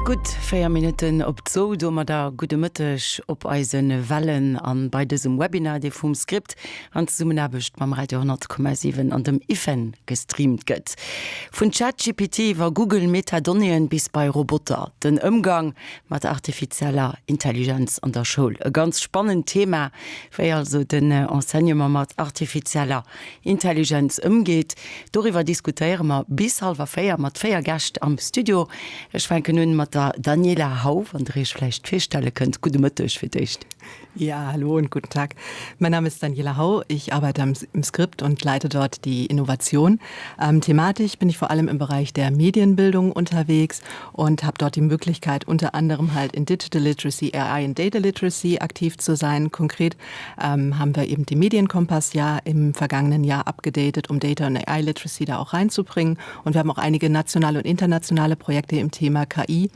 Gutt 4 Minutten op zwou, domadder gudde Mëtteg op eise Wellen an bei dësem Webinar, dee vum Script an Zesummenaarbecht mam Radio 10,7 an dem IFEN gestreamt gëtt. Vun ChatGPT iwwer Google Meta-Donnéeën bis bei Roboter, den Ëmgang mat artifizieller Intelligenz an der Schoul. E ganz spannend Thema, wéi also den Enseignement mat artifizieller Intelligenz ëmgeet. Doriwwer diskutéiere mer bis hallwer 4 mat 4 Gäscht am Studio. Ech fänken un mat der Daniela Hau, wann Der Iech vläicht virstelle kënnt. Gudde Mëtteg fir d'éischt. Ja, hallo und guten Tag. Mein Name ist Daniela Hau. Ich arbeite am, im Skript und leite dort die Innovation. Ähm, thematisch bin ich vor allem im Bereich der Medienbildung unterwegs und habe dort die Möglichkeit, unter anderem halt in Digital Literacy, AI und Data Literacy aktiv zu sein. Konkret ähm, haben wir eben die Medienkompass ja im vergangenen Jahr abgedatet, um Data und AI Literacy da auch reinzubringen. Und wir haben auch einige nationale und internationale Projekte im Thema KI,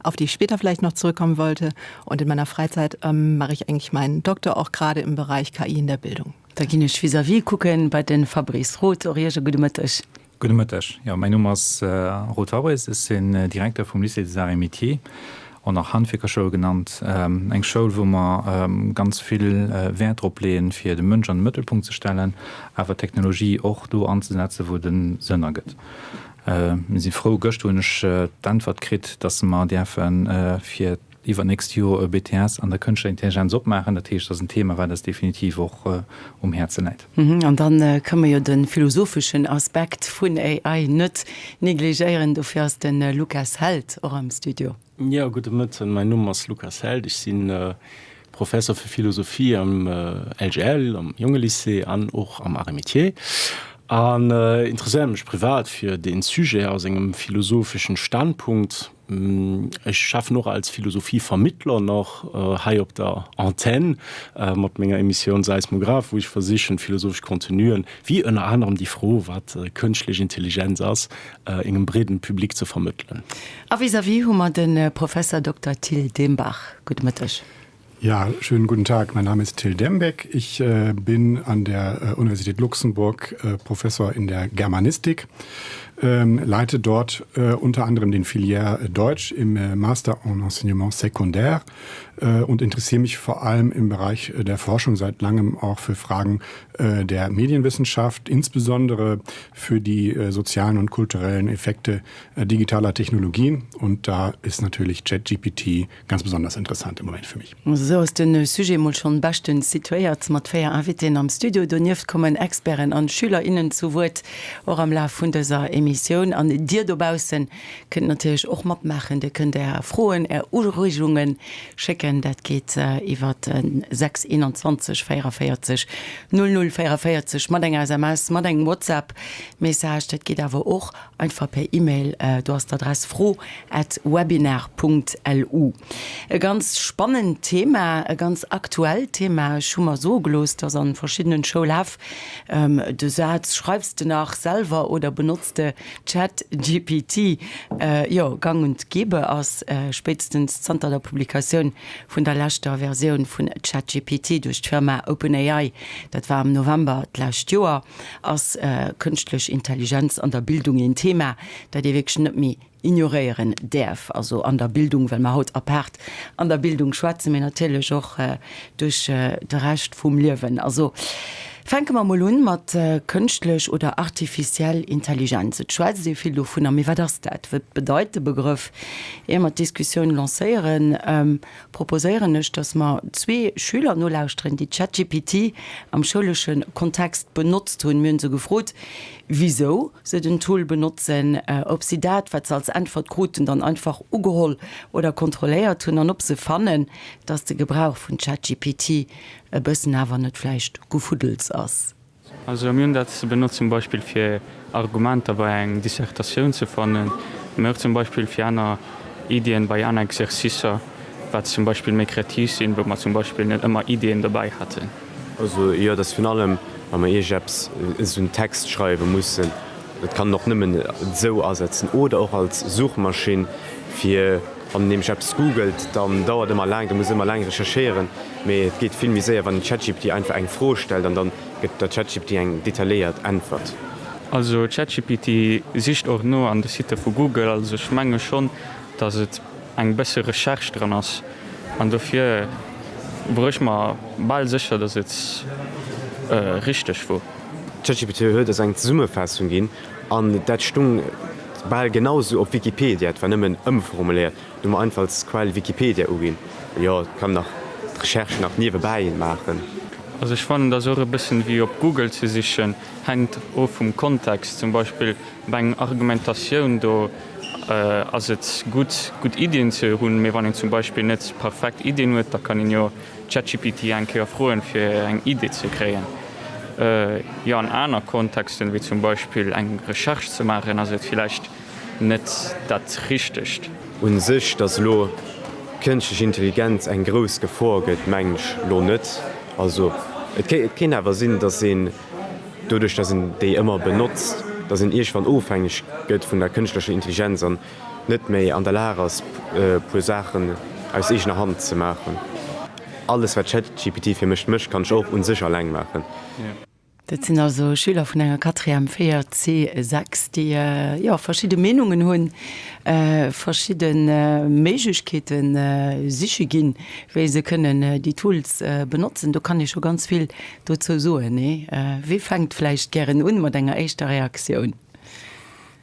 auf die ich später vielleicht noch zurückkommen wollte. Und in meiner Freizeit ähm, mache ich eigentlich meinen Doktor auch gerade im Bereich KI in der Bildung. Da ginn ech vis-à-vis kucken bei de Fabrice Roth. Och Iech e gudde Mëtteg. Gudde Mëtteg. Jo, mäin Numm ass Roth Fabrice. Ech sinn Direkter vum Lycée des Arts et Métiers, och nach Handwierkerschoul genannt. Eng Schoul, wou mer ganz vill Wäert drop leeën, fir de Mënsch an de Mëttelpunkt ze stellen, awer d'Technologie och do anzesetzen, wou et e Sënn ergëtt. Mir si frou, gëschter hunn ech d'Äntwert kritt, dass mer däerfe fir iwwer d'nächst Joer e BTS an der Kënschtlecher Intelligenz opmaachen. Dat heescht, dat ass en Thema, wat eis definitiv och um Häerze läit. An da kënne mer jo de philosopheschen Aspekt vun AI net negligéieren. Dofir ass de Lukas Held och am Studio. Jo, gudde Mëtten. Mäin Numm ass Lukas Held. Ech si Professer fir Philosophie am LGL, am Jongelycée an och am Arts et Métiers. An interesséiere mech privat fir dee Sujet aus engem philosopheschen Standpunkt. Ech schaffen och als Philosophievermittler nach hei op der Antenn mat menger Emissioun Seismograph, wou ech versichen, philosophesch Contenuen, wéi ënner anerem déi Fro, wat kënschtlech Intelligenz ass, engem breeden Public ze vermëttelen. A vis-à-vis hu mer de Professer Dokter Till Dembach. Gudde Mëtteg. Ja, schönen guten Tag. Mein Name ist Till Dembeck. Ich äh, bin an der äh, Universität Luxemburg äh, Professor in der Germanistik, ähm, leite dort äh, unter anderem den Filière Deutsch im äh, Master en Enseignement Secondaire äh, und interessiere mich vor allem im Bereich äh, der Forschung seit langem auch für Fragen äh, der Medienwissenschaft, insbesondere für die äh, sozialen und kulturellen Effekte äh, digitaler Technologien. Und da ist natürlich ChatGPT ganz besonders interessant im Moment für mich. Esou ass de Sujet mol schonn beschtens situéiert, mat 4 Invitéen am Studio. Donieft kommen Experten an Schüler, innen zu Wuert, och am Laf vun dëser Emissioun. An dir dobaussen kënnt natierlech och matmaachen. Dir kënnt är Froen, är Ureegungen schécken. Dat geet iwwer 6 21 44 00 44 mat enger SMS, mat engem WhatsApp Message. Dat geet awer och Einfach per E-Mail, do ass d'Adress fro at webinar Punkt lu. E ganz spannend Thema, e ganz aktuellt Thema. Ech hu mer soe gelooss, dass an verschiddenen Schoulhäff de Saz Schreifs de nach selwer oder benotz de ChatGPT? jo gang und gäbe ass. Spéitstens zanter der Publikatioun vun der leschter Versioun vun ChatGPT duerch d'Firma OpenAI, dat war am November d'lescht Joer, Ass kënschtlech Intelligenz an der Bildung een Thema, dat ee wierklech net méi ignoréieren däerf? Also an der Bildung, well mer haut apaart an der Bildung schwätzen, mee natierlech och duerch de Rescht vum Liewen. Also fänke mer emol un mat kënschtlech oder artificiell Intelligenz. Et schwätzt ee vill dovunner, mee wat ass dat? Wat bedeit de Begrëff? Ier mer d'Diskussioun lancéieren, proposéieren ech, dass mer zwee Schüler nolauschteren, déi ChatGPT am schoulesche Kontext benotzt hunn. Mir hunn se gefrot, wisou se den Tool benotzen, ob si dat, wat se als Äntwert kruten, dann einfach ugeholl oder kontrolléiert hunn an ob se fannen, dass de Gebrauch vun ChatGPT e bëssen awer net vläicht Gefuddels ass. Also mir hunn dat benotzt zum Beispill fir Argumenter bei eng Dissertatioun ze fannen, mee och zum Beispill fir aner Iddien bei aner Exercicer, wat zum Beispill méi kreativ sinn, wou mer zum Beispill net ëmmer Iddien dobäi haten. Also jo, et ass virun allem, wa mer iergeppes, esou en Text schreiwe mussen, et kann een och nëmmen esou asetzen oder och als Suchmaschinn, fir wann een nämlech eppes googelt, dann dauert ëmmer laang, da muss ëmmer laang recherchéieren. Mee et geet vill méi séier, wann een ChatGPT einfach eng Fro stellt an dann gëtt der ChatGPT eng detailléiert Äntwert. Also ChatGPT sicht och no an de Sitte vu Google. Also ech menge schonn, datt et. eng bësse Recherche dran ass an dofir wor ech mer bal sécher, dass et richteg wor. ChatGPT huet eis eng Zesummefaassung ginn an dat stung bal genau sou op Wikipedia, et war nëmmen ëmformuléiert. Do hu mer einfach als Quell Wikipedia uginn. Jo, et kann nach d'Recherche nach niewebäi maachen. Also ech fannen dat ass och e bëssen wéi op Google ze sichen, hänkt of vum Kontext. Zum Beispill bei engem Argumentatioun, do ass et gutt, gutt Iddien ze hunn, mee wann een zum Beispill net perfekt Iddien huet, da kann een jo ChatGPT eng Kéier froen, fir eng Idee ze kréien. Jo, an aner Kontexten, wéi zum Beispill eng Recherche ze maachen, ass et villäicht net dat Richtegt. Un sech, datt elo d'kënschtlech Intelligenz eng grouss Gefor gëtt, mengen ech elo net. Also et kéint awer sinn, datt een doduerch, datt een déi ëmmer benotzt, datt een iergendwann ofhängeg gëtt vun der kënschtlecher Intelligenz an net méi an der Lag ass, e puer Saachen aus eegener Hand ze maachen. Alles wat ChatGPT fir mech mécht, kann ech och un sech alleng maachen. Dat sinn also Schüler vun enger Quatrième, 4, C, 6, déi, jo, verschidde Meenungen hunn, verschidde Méiglechkeete siche ginn, wéi se kënnen déi Tools benotzen. Do kann ee scho ganz vill dozou soen, nee? Wie fänkt vläicht gären un mat enger éischter Reaktioun?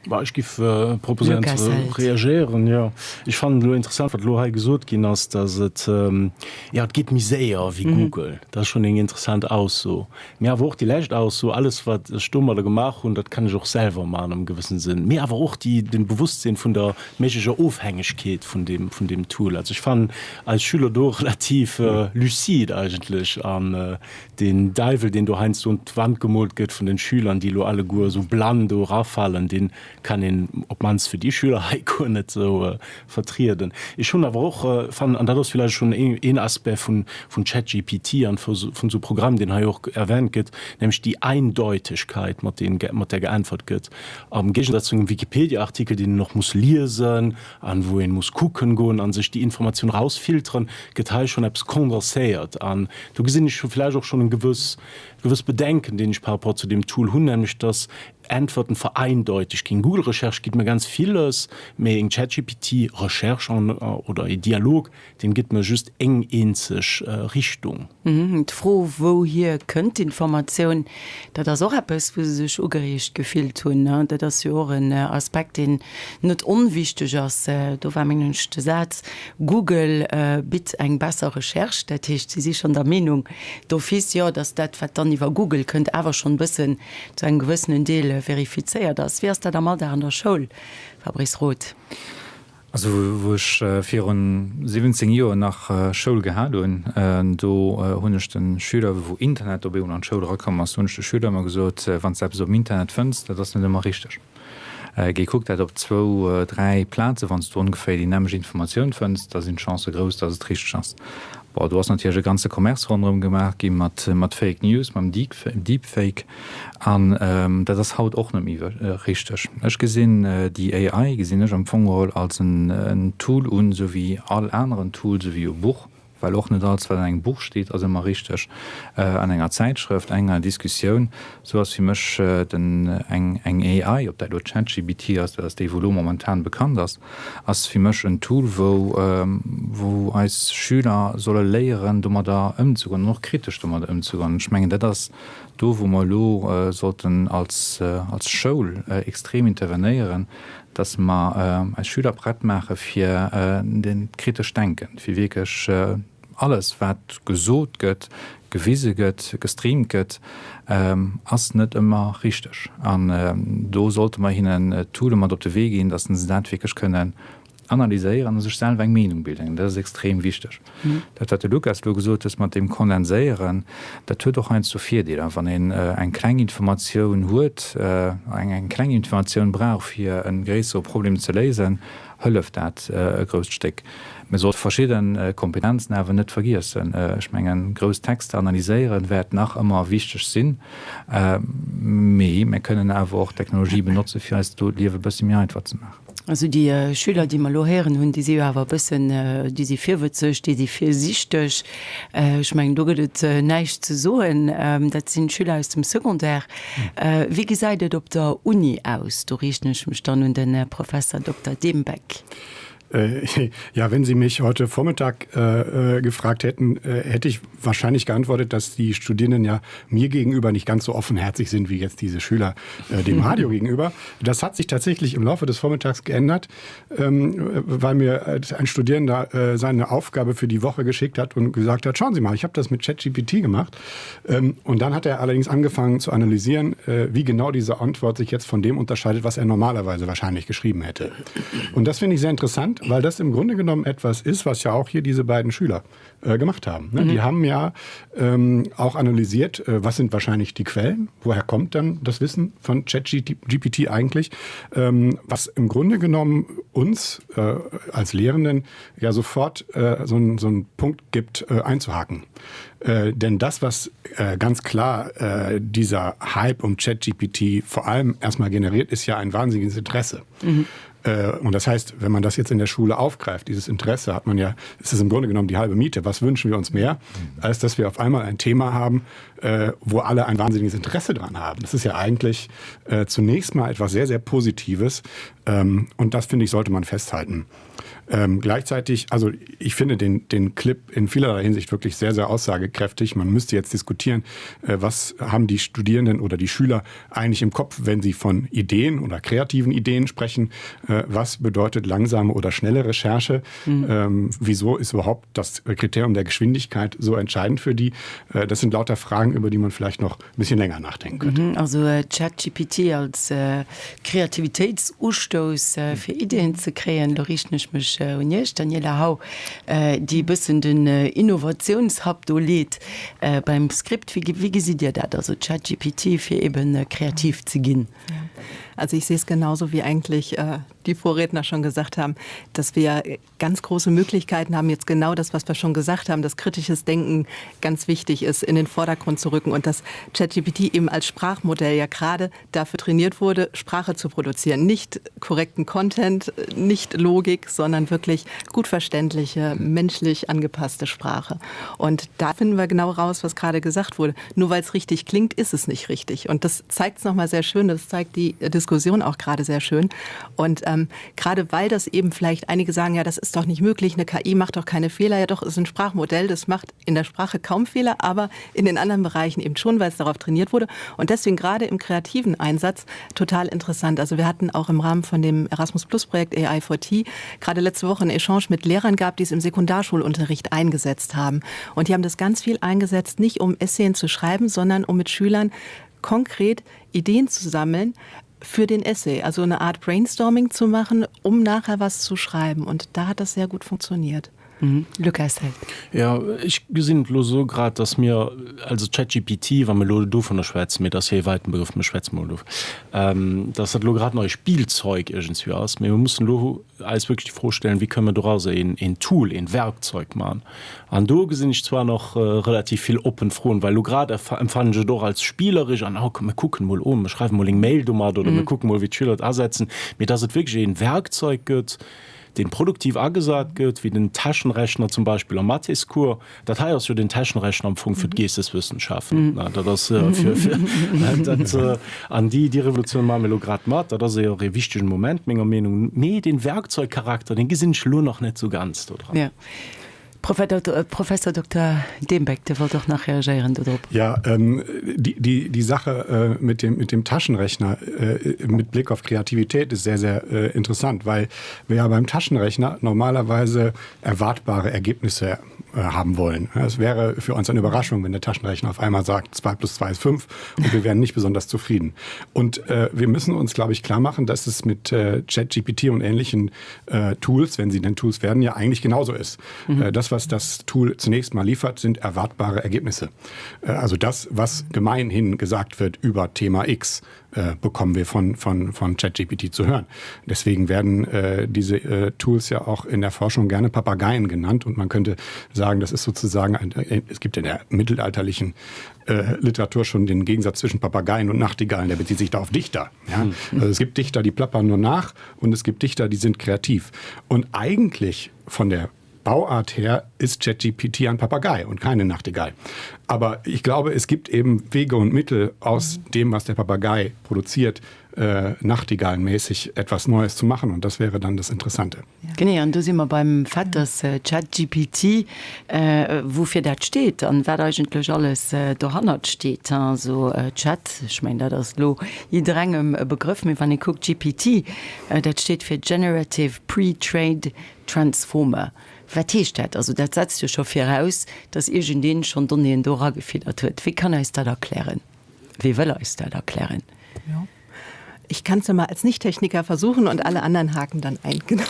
Bah, ech giff proposéieren ze reagéieren, jo. Ech fannen elo interessant, wat elo hei gesot ginn ass, datt et, jo, et geet méi séier wéi Google. Dat ass schonn eng interessant Ausso. Mee awer och déi lescht Ausso, alles wat ech domadder gemaach hunn, dat kann ech och selwer maachen am gewëssene Sënn. Mee awer och déi, den Bewosstsinn vun der méiglecher Ofhängegkeet vun deem, vun deem Tool. Also ech fannen eis Schüler do relativ lucide eigentlech an Deen Däiwel, deen do heiansdo un d'Wand gemoolt gëtt vun den Schülern, déi elo alleguer esou blann do erafalen, dee kann een op d'mannst fir déi Schüler hei guer net esou vertrieden. Ech hunn awer och fannen, an dat ass villäicht schonn een Aspect vun ChatGPT an vun esou Programmen, deen hei och erwähnt gëtt, nämlech déi Eindeutegkeit, mat där geäntwert gëtt, am Géigesaz zu engem Wikipedia-Artikel, deen een och muss liesen an wou een muss kucken goen an sech déi Informatioun rausfilteren, gëtt hei schonn eppes kondenséiert. An do gesinn ech scho vläicht och schonn en gewëss, gewëss Bedenken, deen ech par rapport zu deem Tool hunn, nämlech dass Äntwerten vereindeutigt ginn. Google Recherche gitt mir ganz villes, mee eng ChatGPT Recherche oder ee Dialog, deen gitt mir just eng eenzeg Richtung. D'Fro, Wouhier kënnt d'Informatioun? Dat ass och eppes, wou se sech ugereegt gefillt hunn. Dat ass jo och en Aspekt, deen net onwichteg ass. Do war, mengen ech, de Saz, Google bitt eng besser Recherche. Dat heescht, si si schonn der Meenung d'office, jo, datt dat, wat dann iwwer Google kënnt, awer schonn e bëssen zu engem gewëssenen Deel verifizéiert ass. Wéi ass dat am Alldag an der Schoul, Fabrice Roth? Also wou ech virun 17 Joer nach Schoul gehat hunn, do hunn ech de Schüler, wou Internet op eemol an d'Schoul erakomm ass, do hunn ech de Schüler ëmmer gesot, wann s de eppes op dem Internet fënns, dat ass net ëmmer richteg. Géi kuck dat op zwou, dräi Plazen, wann s du ongeféier déi nämmlecht Informatioun fënns, da sinn d'Chancë grouss, datt et richteg ass. Bon, do ass natierlech e ganze Commerce ronderëm gemaach gi mat Fake News, mam Deepfake. An dat ass haut och net méi richteg. Ech gesinn déi AI gesinn ech am Fong geholl als en Tool un, esou wéi all aneren Tool, esou wéi e Buch, well och net alles, wat an engem Buch steet, ass ëmmer richteg, an enger Zäitschrëft, enger Diskussioun. Esou ass fir mech den eng eng AI, ob dat elo ChatGPT ass, dat ass déi, wou elo momentan bekannt ass, ass fir mech en Tool, wou wou eis Schüler solle léieren, domadder ëmzegoen an och kritesch domadder ëmzegoen. Ech mengen, dat ass do, wou mer elo sollten als als Schoul extrem intervenéieren, dass mer eis Schüler prett maache fir dat kritescht Denken, fir wierklech alles, wat gesot gëtt, gewise gëtt, gestreamt gëtt, ass net ëmmer richteg. An do sollte mer hinnen Toole mat op de Wee ginn, dass se dat wierklech kënnen analyséieren a sech selwer eng Meenung bilden. Dat ass extrem wichteg. Dat, wat de Lukas elo gesot huet mat deem Kondenséieren, dat huet och heiansdo Virdeeler. Wann een eng kleng Informatioun huet, eng kleng Informatioun brauch, fir e gréissere Problem ze léisen, hëlleft dat e grousst Stéck. Mir sollte verschidde Kompetenzen awer net vergiessen. Ech mengen, grouss Texter analyséieren wäert nach ëmmer wichteg sinn, mee mir kënnen awer och Technologie benotze fir eis do d'Liewe e bësse méi einfach ze maachen. Also déi Schüler, déi mer elo héieren hunn, déi si jo awer e bëssen, déi si virwëtzeg, déi si virsiichteg. Ech mengen, do gëtt et näischt ze soen. Dat sinn Schüler aus dem Secondaire. Wéi gesäit et op der Uni aus? Do riichten ech mech dann un de Professer Dokter Dembeck. Äh, ja, wenn Sie mich heute Vormittag äh, äh gefragt hätten, äh, hätte ich wahrscheinlich geantwortet, dass die Studierenden ja mir gegenüber nicht ganz so offenherzig sind wie jetzt diese Schüler äh, dem Radio gegenüber. Das hat sich tatsächlich im Laufe des Vormittags geändert, ähm, weil mir äh, ein Studierender äh, seine Aufgabe für die Woche geschickt hat und gesagt hat: Schauen Sie mal, ich habe das mit ChatGPT gemacht. Ähm, und dann hat er allerdings angefangen zu analysieren, äh, wie genau diese Antwort sich jetzt von dem unterscheidet, was er normalerweise wahrscheinlich geschrieben hätte. Und das finde ich sehr interessant, weil das im Grunde genommen etwas ist, was ja auch hier diese beiden Schüler äh, gemacht haben. Ne? Mhm. Die haben ja ähm, auch analysiert, äh, was sind wahrscheinlich die Quellen, woher kommt dann das Wissen von ChatGPT eigentlich, ähm, was im Grunde genommen uns äh, als Lehrenden ja sofort äh, so, so einen Punkt gibt, äh, einzuhaken. Äh, denn das, was äh, ganz klar äh, dieser Hype um ChatGPT vor allem erstmal generiert, ist ja ein wahnsinniges Interesse. Mhm. Äh, und das heißt, wenn man das jetzt in der Schule aufgreift, dieses Interesse hat man ja, ist es im Grunde genommen die halbe Miete. Was wünschen wir uns mehr, als dass wir auf einmal ein Thema haben, äh, wo alle ein wahnsinniges Interesse dran haben. Das ist ja eigentlich äh, zunächst mal etwas sehr, sehr Positives. Ähm, und das, finde ich, sollte man festhalten. Ähm, gleichzeitig, also ich finde den, den Clip in vielerlei Hinsicht wirklich sehr, sehr aussagekräftig. Man müsste jetzt diskutieren, äh, was haben die Studierenden oder die Schüler eigentlich im Kopf, wenn sie von Ideen oder kreativen Ideen sprechen. Äh, was bedeutet langsame oder schnelle Recherche? Mhm. Ähm, wieso ist überhaupt das Kriterium der Geschwindigkeit so entscheidend für die? Äh, das sind lauter Fragen, über die man vielleicht noch ein bisschen länger nachdenken könnte. Mhm, also äh, ChatGPT als äh, Kreativitéitsustouss äh, fir Ideen ze kréien, do riichten ech mech äh, un Iech, Daniela Hau, äh, déi e bëssen den äh, Innovatiounshub do leet äh, beim Script. Wéi, wéi gesitt Dir dat, also ChatGPT fir eben äh, kreativ ze ginn? Ja. Also ich sehe es genauso wie eigentlich äh, die Vorredner schon gesagt haben, dass wir ganz große Möglichkeiten haben, jetzt genau das, was wir schon gesagt haben, dass kritisches Denken ganz wichtig ist, in den Vordergrund zu rücken und dass ChatGPT eben als Sprachmodell ja gerade dafür trainiert wurde, Sprache zu produzieren. Nicht korrekten Content, nicht Logik, sondern wirklich gut verständliche, menschlich angepasste Sprache. Und da finden wir genau raus, was gerade gesagt wurde. Nur weil es richtig klingt, ist es nicht richtig. Und das zeigt es nochmal sehr schön, das zeigt die Diskussion auch gerade sehr schön. Und ähm, gerade weil das eben vielleicht einige sagen, ja, das ist doch nicht möglich, eine KI macht doch keine Fehler. Ja doch, ist ein Sprachmodell, das macht in der Sprache kaum Fehler, aber in den anderen Bereichen eben schon, weil es darauf trainiert wurde. Und deswegen gerade im kreativen Einsatz total interessant. Also wir hatten auch im Rahmen von dem Erasmus Plus Projekt AI4T gerade letzte Woche einen Echange mit Lehrern gehabt, die es im Sekundarschulunterricht eingesetzt haben. Und die haben das ganz viel eingesetzt, nicht um Esseen zu schreiben, sondern um mit Schülern konkret Ideen zu sammeln für den Essay, also eine Art Brainstorming zu machen, um nachher was zu schreiben. Und da hat das sehr gut funktioniert. Mhm. Lukas Held. Ja, ech gesinn et elo esou grad, dass mir, also ChatGPT, wa mir elo dovunner schwätzen, mee dat ass jo ee weiten Begrëff, mir schwätze mol do, dass dat elo grad nei Spielzeug iergendswéi ass, mee mir mussen elo eis wierklech déi Fro stellen, wéi kënnen mir dorauser een, een Tool, een Werkzeug man? An do gesinn ech zwar nach relativ vill oppen Froen, well elo grad empfannen ech et och als spielerech an, oh komm, mir kucken mol, oh, mir schreiwen mol eng Mail domat oder mir kucken mol, wéi d'Schüler et asetzen, mee dass et wierklech een Werkzeug gëtt, deen produktiv agesat gëtt, wéi den Taschenrechner zum Beispill am Mathéscours. Dat hei ass jo den Taschenrechner am Fong fir d'Geesteswëssenschaften. Dat ass fir, fir dat, an déi, déi Revolutioun maache mir elo grad mat. Dat ass jo och ee wichtegen Moment menger Meenung no. Mee dee Werkzeugcharakter, dee gesinn ech elo nach net esou ganz do dran. Professor Dokter Dembeck, Dir wollt och nach reagéieren dodrop. Ja, ähm, die, die, die Sache äh, mit, dem, mit dem Taschenrechner äh, mit Blick auf Kreativität ist sehr, sehr äh, interessant, weil wir ja beim Taschenrechner normalerweise erwartbare Ergebnisse äh, haben wollen. Es wäre für uns eine Überraschung, wenn der Taschenrechner auf einmal sagt, 2 plus 2 ist 5 und wir wären nicht besonders zufrieden. Und äh, wir müssen uns, glaube ich, klar machen, dass es mit äh, ChatGPT und ähnlichen äh, Tools, wenn sie denn Tools werden, ja eigentlich genauso ist. Mhm. Äh, das, was das Tool zunächst mal liefert, sind erwartbare Ergebnisse. Äh, also das, was gemeinhin gesagt wird über Thema X, äh, bekommen wir von, von, von ChatGPT zu hören. Deswegen werden äh, diese äh, Tools ja auch in der Forschung gerne Papageien genannt und man könnte sagen, das ist sozusagen ein, äh, es gibt in der mittelalterlichen äh, Literatur schon den Gegensatz zwischen Papageien und Nachtigallen, der bezieht sich da auf Dichter. Ja? Mhm. Also es gibt Dichter, die plappern nur nach und es gibt Dichter, die sind kreativ. Und eigentlich von der. Bauart her ist ChatGPT ein Papagei und keine Nachtigall. Aber ich glaube, es gibt eben Wege und Mittel aus mhm. dem, was der Papagei produziert, äh, nachtigallenmäßig etwas Neues zu machen und das wäre dann das Interessante. Ja. Genee, an do si mer beim Fait, dass ChatGPT, woufir dat steet an wat eigentlech alles dohannert steet. Also Chat, ech mengen dat ass elo jidderengem e Begrëff, mee wann ee kuckt, GPT, dat steet fir Generative Pre-trained Transformer. Wat heescht dat? Also dat setzt jo scho viraus, dass iergendeen schonn Donnéeën do eragefiddert huet. Wie kann eis dat erklären? Wie wëll eis dat erklären? Ja. Ich kann es ja mal als Nichttechniker versuchen und alle anderen haken dann ein. Genau.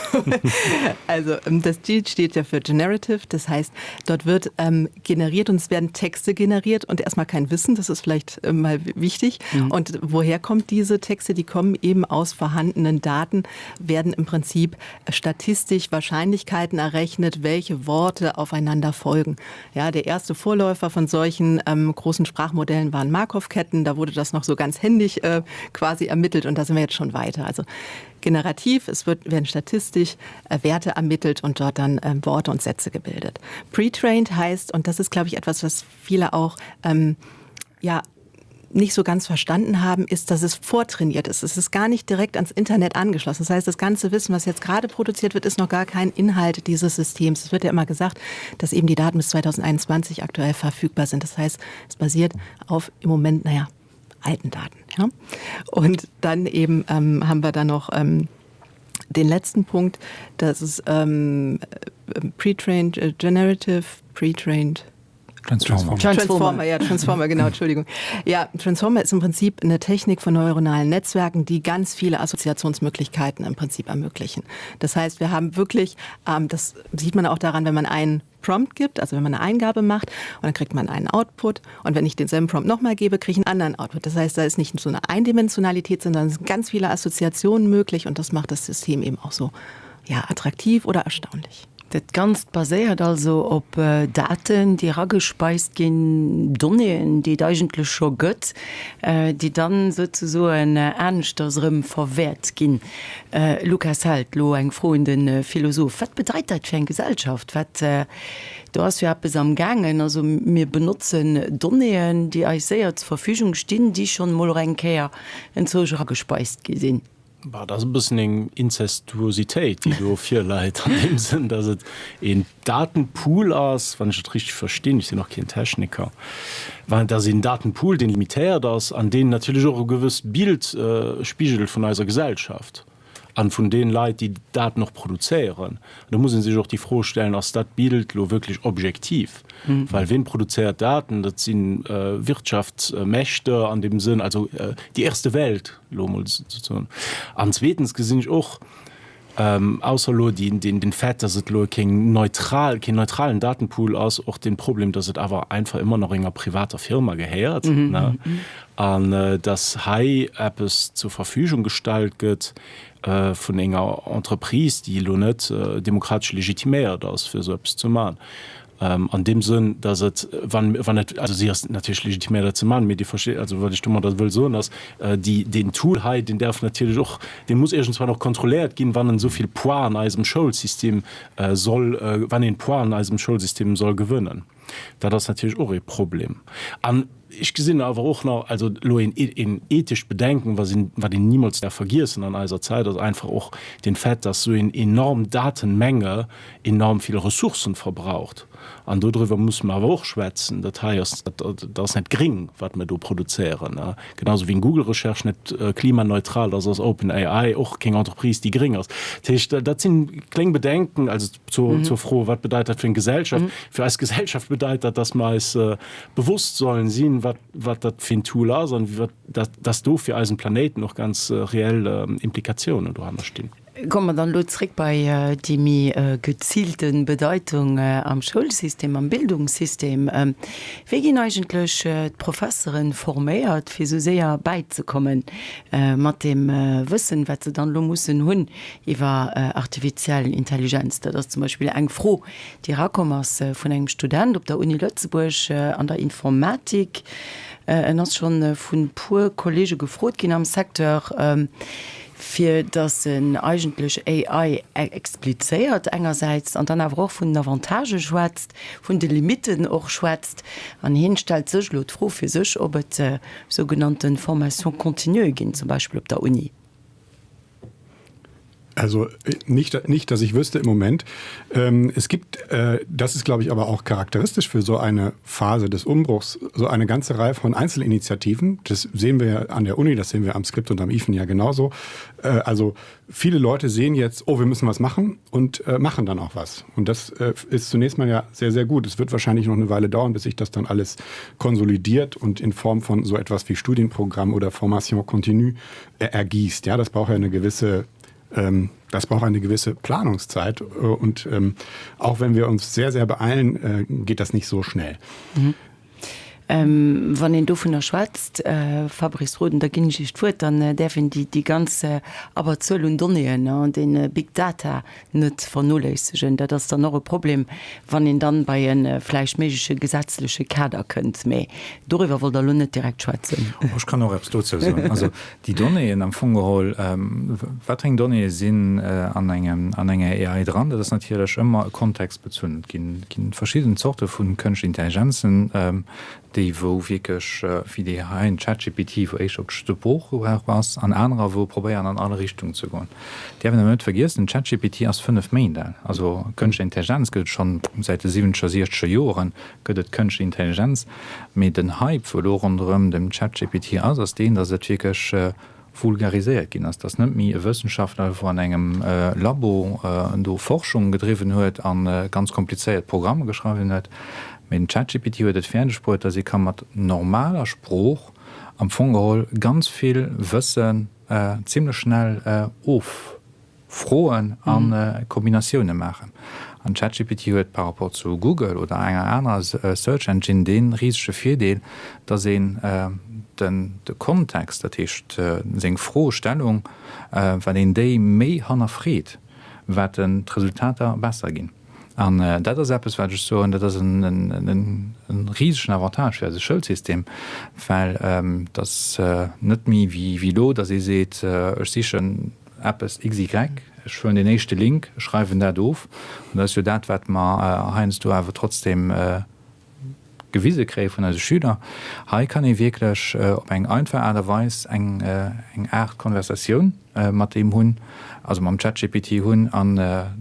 Also ähm, das G steht ja für Generative, das heißt, dort wird ähm, generiert und es werden Texte generiert und erstmal kein Wissen, das ist vielleicht äh, mal wichtig. Mhm. Und woher kommt diese Texte? Die kommen eben aus vorhandenen Daten, werden im Prinzip statistisch Wahrscheinlichkeiten errechnet, welche Worte aufeinander folgen. Ja, der erste Vorläufer von solchen ähm, großen Sprachmodellen waren Markov-Ketten, da wurde das noch so ganz händisch äh, quasi ermittelt und da sind wir jetzt schon weiter. Also generativ, es wird, werden statistisch äh, Werte ermittelt und dort dann ähm, Worte und Sätze gebildet. Pretrained heißt, und das ist, glaube ich, etwas, was viele auch ähm, ja, nicht so ganz verstanden haben, ist, dass es vortrainiert ist. Es ist gar nicht direkt ans Internet angeschlossen. Das heißt, das ganze Wissen, was jetzt gerade produziert wird, ist noch gar kein Inhalt dieses Systems. Es wird ja immer gesagt, dass eben die Daten bis 2021 aktuell verfügbar sind. Das heißt, es basiert auf im Moment naja, alten Daten. Ja? Und dann eben ähm, haben wir da noch ähm, den letzten Punkt, das ist ähm, pretrained äh, generative pretrained Transformer. Transformer, ja, Transformer, genau, Entschuldigung. Ja, Transformer ist im Prinzip eine Technik von neuronalen Netzwerken, die ganz viele Assoziationsmöglichkeiten im Prinzip ermöglichen. Das heißt, wir haben wirklich, ähm, das sieht man auch daran, wenn man einen Prompt gibt, also wenn man eine Eingabe macht und dann kriegt man einen Output und wenn ich denselben Prompt nochmal gebe, kriege ich einen anderen Output. Das heißt, da ist nicht so eine Eindimensionalität, sondern es sind ganz viele Assoziationen möglich und das macht das System eben auch so ja, attraktiv oder erstaunlich. Dat Ganzt baséiert also op Daten, déi eragespeist ginn, Donnéeën, déi et eigentlech scho gëtt, déi dann souzesoen aneschters erëm verwäert ginn. Lukas Held, elo eng Fro un de Philosoph, Wat bedeit dat fir eng Gesellschaft? Wat, do ass jo eppes am gaangen. Also mir benotzen Donnéeën, déi eis séier zur Verfügung stinn, déi schonn emol och eng Kéier enzwousch eragespeist gi sinn. Bah, dat ass e bëssen eng Inzestuositéit, déi do virläit, an deem Sënn, datt et een Datenpool ass, wann ech et richteg verstinn, ech sinn och keen Techniker, mä et ass een Datenpool, deen limitéiert ass an deen natierlech och e gewësst Bild spigelt vun eiser Gesellschaft an vun deene Leit, déi Daten och produzéieren. An do muss ee sech och déi Fro stellen, Ass dat Bild elo wierklech objektiv? Well wien produzéiert Daten? Dat si Wirtschaftsmächte an deem Sënn, also déi erste Welt, elo emol esou ze soen. An zweetens gesinn ech och, ausser elo den Fait, dass et elo keng neutral, keen neutralen Datenpool ass, och den Problem, dass et awer einfach ëmmer nach enger privater Firma gehéiert, ne, an dass hei eppes zur Verfügung gestallt gëtt vun enger Entreprise, déi elo net demokratesch legitiméiert ass, fir esou eppes ze maachen. An deem Sënn, dass et, wann, wann et, also si ass natierlech legitiméiert, dat ze maachen, mee Dir versteet, also wat ech domadder wëll soen, ass, déi, deen Tool hei, deen däerf natierlech och, dee muss iergendswann och kontrolléiert ginn, wann en esou vill Poids an eisem Schoulsystem soll, wann een Poids an eisem Schoulsystem soll gewënnen. Dat ass natierlech och ee Problem. An ech gesinn awer och nach, also elo een, een ethescht Bedenken, was een, wat een nimools däerf vergiessen an eiser Zäit, ass einfach och den Fait, dass esou een enorm Datenmenge enorm vill Ressourcen verbraucht. An dodriwwer musse mer awer och schwätzen. Dat hei ass, dat ass net gring, wat mer do produzéieren. Genau esou wéi eng Google-Recherche net klimaneutral ass, ass OpenAI och keng Entreprise, déi gring ass. Dat heescht, dat si kléng Bedenken, also zur Fro, wat bedeit dat fir eng Gesellschaft? Fir eis Gesellschaft bedeit dat, dass mer eis bewosst sollen sinn, wat, wat dat fir en Tool ass an wat, dass do fir eisen Planéiten och ganz reell Implikatiounen dohanner stinn. Komme mer dann elo zréck bei déi méi geziilte Bedeitung am Schoulsystem, am Bildungssystem. Wéi ginn eigentlech d'Professere forméiert, fir esou séier bäizekomme mat deem Wëssen, wat se dann elo mussen hunn iwwer artifiziell Intelligenz? Dat ass zum Beispill eng Fro, déi erakomm ass vun engem Student op der Uni Lëtzebuerg an der Informatik. En ass scho vu puer Kollege gefrot ginn am Secteur. fir datt en eigentlech AI explizéiert engersäits an dann awer och vun den Avantagë schwätzt, vun de Limitten och schwätzt. An hien stellt sech elo d'Fro fir sech, ob et sougenannte Formations continues ginn, zum Beispill op der Uni. Also nicht, nicht, dass ich wüsste im Moment. Ähm, es gibt, äh, das ist glaube ich aber auch charakteristisch für so eine Phase des Umbruchs, so eine ganze Reihe von Einzelinitiativen. Das sehen wir an der Uni, das sehen wir am Skript und am IFEN ja genauso. Äh, also viele Leute sehen jetzt, oh, wir müssen was machen und äh, machen dann auch was. Und das äh, ist zunächst mal ja sehr, sehr gut. Es wird wahrscheinlich noch eine Weile dauern, bis sich das dann alles konsolidiert und in Form von so etwas wie Studienprogramm oder Formation continue äh, ergießt. Ja, das braucht ja eine gewisse ähm, das braucht eine gewisse Planungszeit äh, und ähm, auch wenn wir uns sehr, sehr beeilen, äh, geht das nicht so schnell. Mhm. Ähm, wann een dovunner schwätzt, äh, Fabrice Roden, da ginn ech Iech d'Wuert, dann äh, däerf een déi, déi ganz äh, Abberzuel un Donnéeën an den äh, Big Data net vernoléissegen. Dat ass dann och e Problem, wann een dann bei e vläicht méigleche gesetzleche Kader kënnt. Mä doriwwer wollt Der elo net direkt schwätzen. Ech kann och eppes dozou soen. Also déi Donnéeën am Fong geholl, wat fir eng Donnéeë sinn an engem, an enger AI dran, dat ass natierlech ëmmer e kontextbezunn. Et ginn, ginn verschidden Zorte vu kënschtlechen Intelligenzen. déi wou wierklech, wéi déi hei, en ChatGPT, wou éischter op d'Sproochgebrauch ass, an anerer wou probéieren an all Richtung ze goen. Däerf een awer net vergiessen, ChatGPT ass 5 Méint al. Also Kënschtlech Intelligenz gëtt et schonn säit de siwwenzeger, siechteger Joren gëtt et Kënschtlech Intelligenz. Mee den Hype wou elo ronderëm dem ChatGPT ass, ass deen, datt et wierklech vulgariséiert ginn ass, dass net méi e Wëssenschaftler wou an engem Labo do Forschung gedriwwen huet a ganz komplizéiert Programme geschriwwen huet, mee den ChatGPT huet et fäerdeg bruet, dass ee ka mat normaler Sprooch am Fong geholl ganz vill Wëssen zimlech schnell of. Froen a Kombinatioune maachen. An ChatGPT huet par rapport zu Google oder enger anerer Search Engine dee risege Virdeel, dass een den de Kontext, dat heescht seng Froestellung, wat een déi méi hannerfreet, wat den d'Resultater besser ginn. An dat ass eppes, wat ech soen, dat ass e risegen Avantage fir eise Schoulsystem, well et ass net méi wéi elo, dass ee seet, ech sichen eppes XY, ech huelen deen éischte Link, schreiwen dat of. An dat ass jo dat, wat mer heiansdo awer trotzdem gewise kréie vun eise Schüler. Hei kann ee wierklech op eng einfach Aart a Weis eng Aart Konversatioun mat deem hunn, also mam ChatGPT hunn an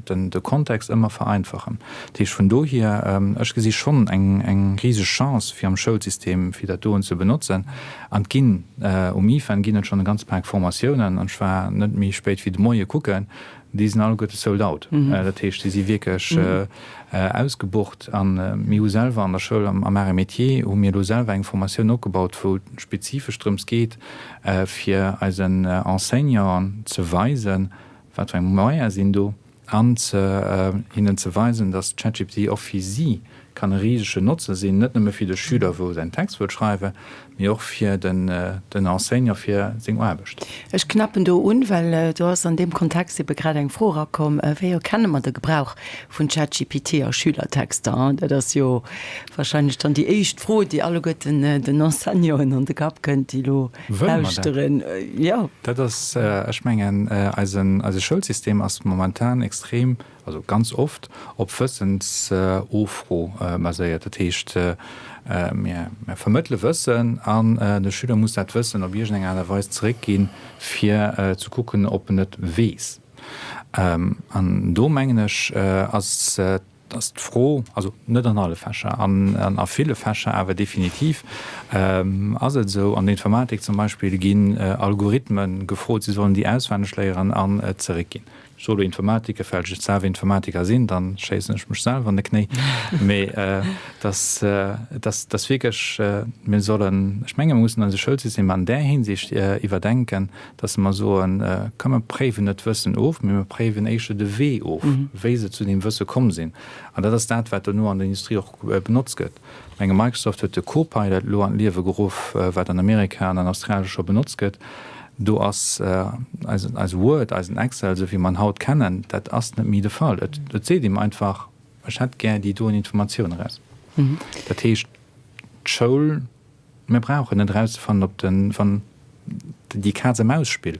den de Kontext ëmmer vereinfachen. Dat heescht vun dohier, ech gesi schonn eng riseg Chance fir am Schoulsystem fir dat doen ze benotzen. An et ginn um IFEN ginn et schonn e ganz Pak Formatiounen an ech war net méi spéit wéi de Moie kucken, Déi sinn alleguerte sold out. Dat heescht, déi si wierklech ausgebucht. A mir hu selwer an der Schoul am Arts et Métiers hu mir elo selwer eng Formatioun opgebaut, wou et spezifesch drëms geet, fir eisen Enseignanten ze weisen, wat fir eng Moyene sinn do, an hinnen ze weisen, datt ChatGPT och fir si kann e risegen Notze sinn, net nëmme fir de Schüler, wou säin Text wëllt schreiwen, mee och fir den Enseignant fir seng Aarbecht. Ech knappen do un, well do ass an deem Kontext ebe grad eng Fro erakomm, Wéi erkenne mer de Gebrauch vun ChatGPT a Schülertexter? Dat ass jo wahrscheinlech dann déi éischt Fro, déi alleguerten den Enseignanten an de Kapp kënnt, déi elo lauschteren. Jo. Dat ass, ech mengen, eisen, eise Schoulsystem ass momentan extrem also ganz oft, op Wëssensoffro baséiert. Dat heescht, mir vermëttele Wëssen an de Schüler muss dat Wëssen op iergendeng Aart a Weis zeréckginn, fir ze kucken, ob en et weess. An do, mengen ech, ass d'Fro, also net an alle Fächer, an a ville Fächer awer definitiv ass et esou, an der Informatik zum Beispill ginn Algorithmen gefrot, si sollen déi auswenneg léieren an zeréckginn. Solo Informatiker, falls ech selwer Informatiker sinn, dann schéissen ech mech selwer an de Knéi. Mee dass, dass, dass wierklech, mir sollen, ech menge mir mussen eise Schoulsystem an där Hinsicht iwwerdenken, dass mer soen, komm mer préiwen net d'Wëssen of, mee mer préiwen éischter de Wee of, wéi se zu deem Wësse komm sinn. An dat ass dat, wat dono an der Industrie och benotzt gëtt. Ech menge Microsoft huet de Copilot elo an d'Liewe geruff, wat an Amerika an an Australien scho benotzt gëtt. Do ass eise Word, eisen Excel, esou wéi mer en haut kennen, dat ass net méi de Fall. Et seet een einfach, ech hätt gär déi doen Informatioun eraus. Dat heescht, d'Schoul, mir brauchen net erauszefannen, ob de, wann déi Kaz-a-Maus-Spill.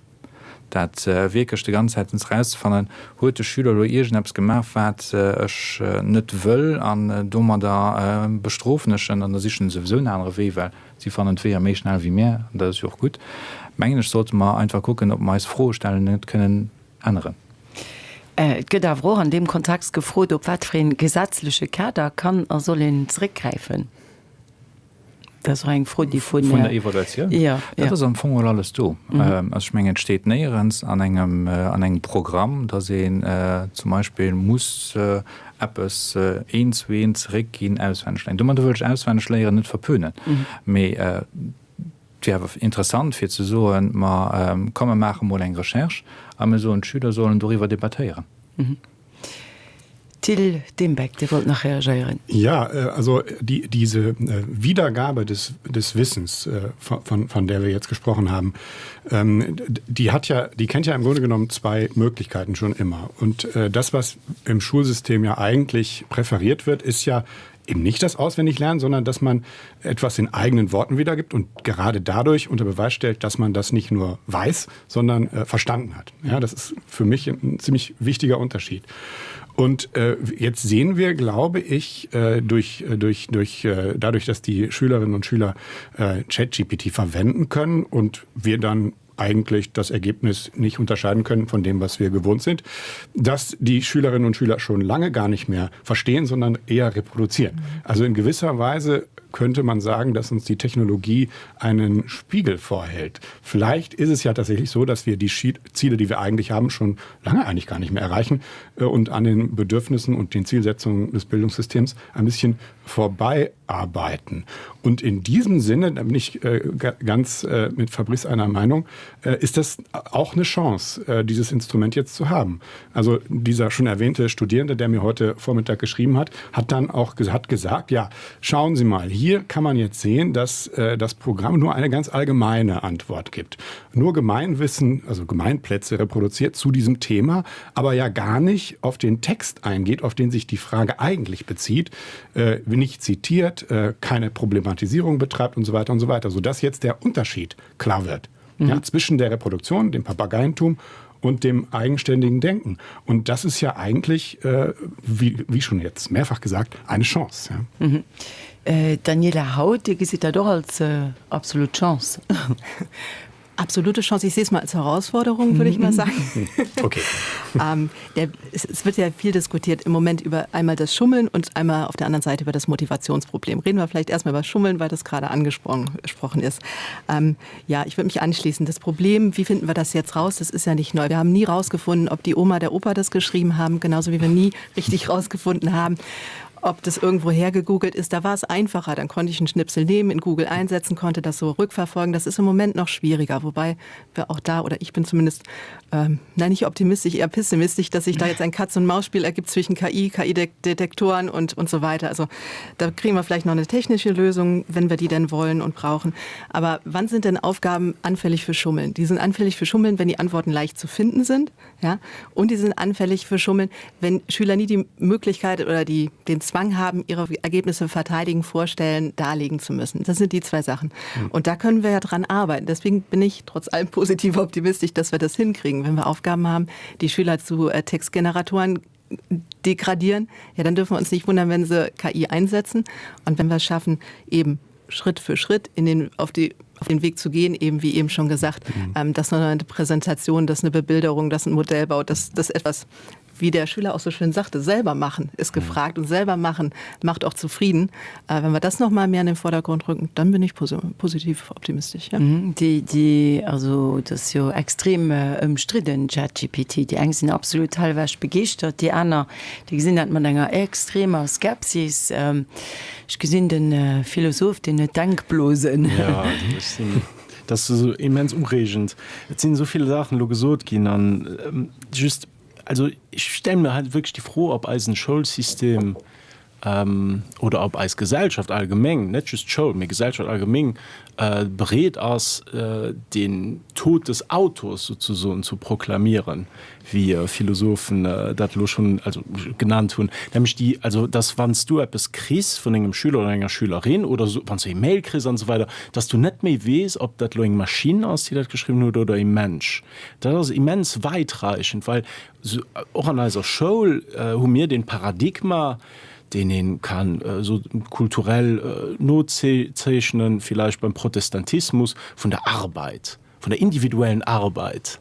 Dat wierklech de ganz Zäit erauszefannen, huet de Schüler elo iergendeppes gemaach, wat ech net wëll, an domadder bestrofen ech en, an da sichen en souwisou en anere Wee, well si fannen d'Weeër méi schnell wéi mär, an dat ass jo och gutt. Mengen ech, sollte mer einfach kucken, ob mer eis Froestellen net kënnen änneren. Et gëtt awer och an deem Kontext gefrot, op wat fir ee gesetzleche Kader kann a soll een zeréckgräifen. Dat ass och eng Fro, déi vun. Vun der Evaluatioun? Jo. Dat ass am Fong geholl alles do. Also ech mengen, et steet néierens an engem, an engem Programm, dass een zum Beispill muss eppes eent zu eent zeréckginn, auswenneg léieren. Domadder wëll ech auswenneg léieren net verpönen, mee et wier awer interessant fir ze soen, ma komm mer maache mol eng Recherche a mir soen, d'Schüler sollen doriwwer debattéieren. Till Dembeck, Dir wollt nach reagéieren. Ja, also die, diese Wiedergabe des, des Wissens, von, von der wir jetzt gesprochen haben, die hat ja, die kennt ja im Grunde genommen zwei Möglichkeiten schon immer. Und das, was im Schulsystem ja eigentlich präferiert wird, ist ja eben nicht das Auswendiglernen, sondern dass man etwas in eigenen Worten wiedergibt und gerade dadurch unter Beweis stellt, dass man das nicht nur weiß, sondern äh, verstanden hat. Ja, das ist für mich ein ziemlich wichtiger Unterschied. Und äh, jetzt sehen wir, glaube ich, äh, durch, äh, durch, durch, äh, dadurch, dass die Schülerinnen und Schüler äh, ChatGPT verwenden können und wir dann eigentlich das Ergebnis nicht unterscheiden können von dem, was wir gewohnt sind, dass die Schülerinnen und Schüler schon lange gar nicht mehr verstehen, sondern eher reproduzieren. Mhm. Also in gewisser Weise könnte man sagen, dass uns die Technologie einen Spiegel vorhält. Vielleicht ist es ja tatsächlich so, dass wir die Ziele, die wir eigentlich haben, schon lange eigentlich gar nicht mehr erreichen äh, und an den Bedürfnissen und den Zielsetzungen des Bildungssystems ein bisschen vorbeiarbeiten. Und in diesem Sinne, da bin ich äh, ganz äh, mit Fabrice einer Meinung, äh, ist das auch eine Chance, äh, dieses Instrument jetzt zu haben. Also dieser schon erwähnte Studierende, der mir heute Vormittag geschrieben hat, hat dann auch hat gesagt, ja, schauen Sie mal, hier kann man jetzt sehen, dass äh, das Programm nur eine ganz allgemeine Antwort gibt. Nur Gemeinwissen, also Gemeinplätze reproduziert zu diesem Thema, aber ja gar nicht auf den Text eingeht, auf den sich die Frage eigentlich bezieht, äh, nicht zitiert, äh, keine Problematisierung betreibt und so weiter und so weiter, sodass jetzt der Unterschied klar wird mhm. ja, zwischen der Reproduktion, dem Papageientum und dem eigenständigen Denken. Und das ist ja eigentlich, äh, wie, wie schon jetzt mehrfach gesagt, eine Chance. Ja. Mhm. Äh, Daniela Haut, Dir gesitt dat och als äh, absolut Chance. Absolute Chance. Ich sehe es mal als Herausforderung, würde ich mal sagen. Okay. ähm, der, es, es wird ja viel diskutiert im Moment über einmal das Schummeln und einmal auf der anderen Seite über das Motivationsproblem. Reden wir vielleicht erstmal über Schummeln, weil das gerade angesprochen ist. Ähm, ja, ich würde mich anschließen. Das Problem, wie finden wir das jetzt raus? Das ist ja nicht neu. Wir haben nie rausgefunden, ob die Oma der Opa das geschrieben haben, genauso wie wir nie richtig rausgefunden haben, ob das irgendwo hergegoogelt ist. Da war es einfacher. Dann konnte ich einen Schnipsel nehmen, in Google einsetzen, konnte das so rückverfolgen. Das ist im Moment noch schwieriger, wobei wir auch da, oder ich bin zumindest, ähm, nein, nicht optimistisch, eher pessimistisch, dass sich da jetzt ein Katz-und-Maus-Spiel ergibt zwischen KI, KI-Detektoren und, und so weiter. Also da kriegen wir vielleicht noch eine technische Lösung, wenn wir die denn wollen und brauchen. Aber wann sind denn Aufgaben anfällig für Schummeln? Die sind anfällig für Schummeln, wenn die Antworten leicht zu finden sind. Ja? Und die sind anfällig für Schummeln, wenn Schüler nie die Möglichkeit oder die, den Zwang haben, ihre Ergebnisse verteidigen, vorstellen, darlegen zu müssen. Das sind die zwei Sachen. Mhm. Und da können wir ja dran arbeiten. Deswegen bin ich trotz allem positiv optimistisch, dass wir das hinkriegen. Wenn wir Aufgaben haben, die Schüler zu äh, Textgeneratoren degradieren, ja, dann dürfen wir uns nicht wundern, wenn sie KI einsetzen. Und wenn wir es schaffen, eben Schritt für Schritt in den, auf, die, auf den Weg zu gehen, eben wie eben schon gesagt, mhm. ähm, dass eine Präsentation, dass eine Bebilderung, dass ein Modellbau, dass das etwas, wie der Schüler auch so schön sagte, selber machen ist mhm. gefragt und selber machen macht auch zufrieden. Äh, wenn wir das noch mal mehr in den Vordergrund rücken, dann bin ich positiv optimistisch. Ja. Mhm, déi, déi, also dat ass jo extrem ëmstridden, ChatGPT. Déi eng sinn absolut hellwech begeeschtert, déi aner, déi gesinn dat mat enger extremer Skepsis. Ech gesinn de Philosoph, deen huet Denkblosen. Jo, ech sinn, dat ass esou immens ureegend. Et sinn esou vill Saachen elo gesot ginn an just, also ech stelle mir halt wierklech déi Fro, ob eisen Schoulsystem. oder ob eis Gesellschaft allgemeng, net just d'Schoul, mee Gesellschaft allgemeng bereet ass, den Tod des Autors souzesoen ze proklamieren, wéi Philosophen dat elo schonn also genannt hunn, nämlech déi, also dass wann s du eppes kriss vun engem Schüler oder enger Schülerin oder wann s du e Mail kriss an esou weider, dass du net méi weess, ob dat elo eng Maschinn ass, déi dat geschriwwen huet oder e Mensch. Dat ass immens wäitreichend, well Och an eiser Schoul hu mir dee Paradigma, deen ee kann esou kulturell nozeechnen, villäicht beim Protestantismus, vun der Arbeit, vun der individuellen Arbeit.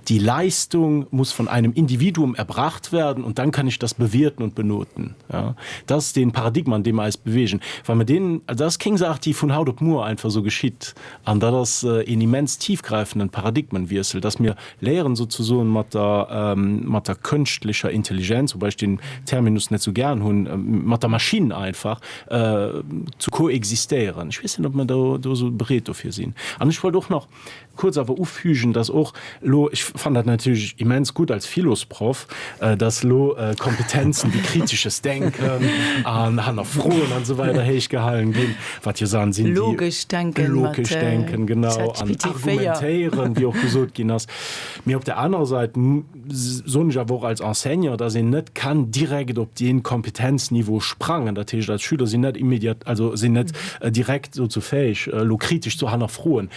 Die Leistung muss von einem Individuum erbracht werden und dann kann ich das bewerten und benoten. Dat ass dee Paradigma, an deem mer eis bewegen. Wa mer deen, also dat ass keng Saach, déi vun haut op muer einfach esou geschitt, an dat ass een immens tiefgreifenden Paradigmenwiessel, dass mir Léieren souzesoen mat der, mat der kënschtlecher Intelligenz, woubäi ech deen Terminus net sou gären hunn, mat der Maschinn einfach ze koexistéieren. Ech weess net, ob mer do, do esou bereet dofir sinn. An ech wollt och nach kuerz awer ufügen, dass och elo, ech fannen dat natierlech immens gutt als Philosproff, dass elo Kompetenzen wéi kritisches Denken an Hannerfroen an esou weider héichgehalen ginn, wat jo Saachen sinn, déi Logesch denken, logesch denken, genau, an argumentéieren, wéi och gesot ginn ass. Mee op der anerer Säit soen ech awer och als Enseignant, dass een net kann direkt op dee Kompetenzniveau sprangen. Dat heescht, eis Schüler sinn net immediat, also sinn net direkt dozou fäeg, elo kritesch ze hannerfroen.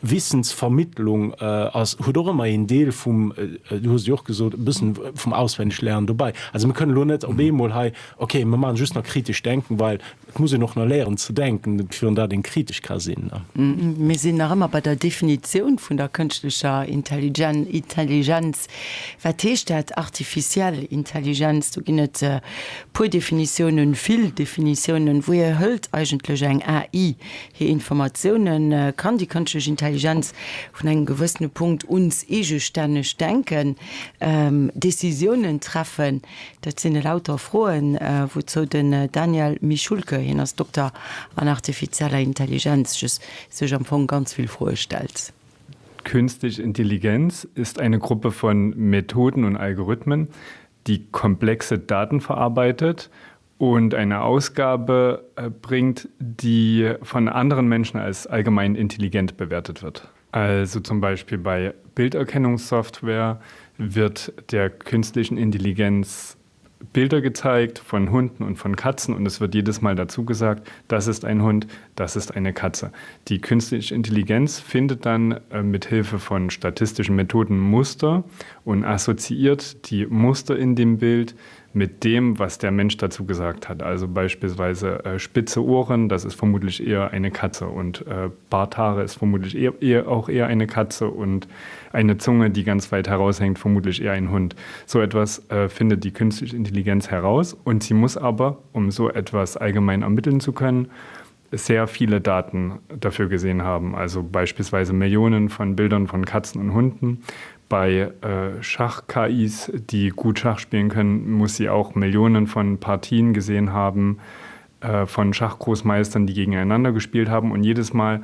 Wissensvermittlung ass, huet och ëmmer een Deel vum, du hues et jo och gesot, e bëssen vum Auswenneglernen dobäi. Also mir kënnen elo net op eemol hei, okay, mir maachen just nach kritesch denken, well Et muss een och nach léieren ze denken, virun dat een kritesch ka sinn. Mir sinn nach ëmmer bei der Definitioun vun der kënschtlecher Intelligenz. Wat heescht dat, artificiell Intelligenz? Do ginn et puer Definitiounen, vill Definitiounen. Wouhier hëlt eigentlech eng AI hir Informatiounen? Kann déi kënschtlech Intelligenz vun engem gewëssene Punkt uns eegestänneg denken, Decisiounen treffen? Dat sinn elauter Froen, wouzou den Daniel Michulke, hien ass Dokter an artifizieller Intelligenz, sech am Fong ganz vill Froe stellt. Künstliche Intelligenz ist eine Gruppe von Methoden und Algorithmen, die komplexe Daten verarbeitet und eine Ausgabe äh, bringt, die von anderen Menschen als allgemein intelligent bewertet wird. Also zum Beispiel bei Bilderkennungssoftware wird der künstlichen Intelligenz Bilder gezeigt von Hunden und von Katzen und es wird jedes Mal dazu gesagt, das ist ein Hund, das ist eine Katze. Die künstliche Intelligenz findet dann äh, mit Hilfe von statistischen Methoden Muster und assoziiert die Muster in dem Bild mit dem, was der Mensch dazu gesagt hat. Also beispielsweise äh, spitze Ohren, das ist vermutlich eher eine Katze und äh, Barthaare ist vermutlich eher, eher auch eher eine Katze und eine Zunge, die ganz weit heraushängt, vermutlich eher ein Hund. So etwas äh, findet die künstliche Intelligenz heraus und sie muss aber, um so etwas allgemein ermitteln zu können, sehr viele Daten dafür gesehen haben, also beispielsweise Millionen von Bildern von Katzen und Hunden. Bei äh, Schach-KIs, die gut Schach spielen können, muss sie auch Millionen von Partien gesehen haben äh, von Schachgroßmeistern, die gegeneinander gespielt haben und jedes Mal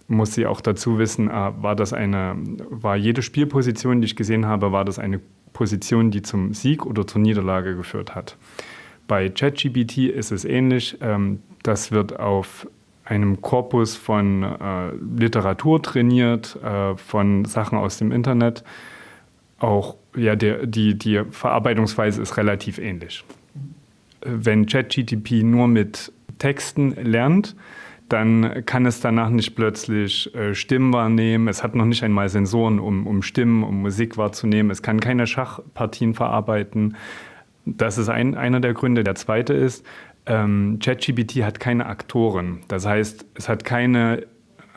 muss sie auch dazu wissen, äh, war das eine war jede Spielposition, die ich gesehen habe, war das eine Position, die zum Sieg oder zur Niederlage geführt hat. Bei ChatGPT ist es ähnlich. Ähm, das wird auf einem Korpus von äh, Literatur trainiert, äh, von Sachen aus dem Internet. Auch ja, der, die, die Verarbeitungsweise ist relativ ähnlich. Wenn ChatGTP nur mit Texten lernt, dann kann es danach nicht plötzlich äh, Stimmen wahrnehmen. Es hat noch nicht einmal Sensoren, um, um Stimmen, um Musik wahrzunehmen. Es kann keine Schachpartien verarbeiten. Das ist ein, einer der Gründe. Der zweite ist, ähm, ChatGPT hat keine Aktoren. Das heißt, es hat keine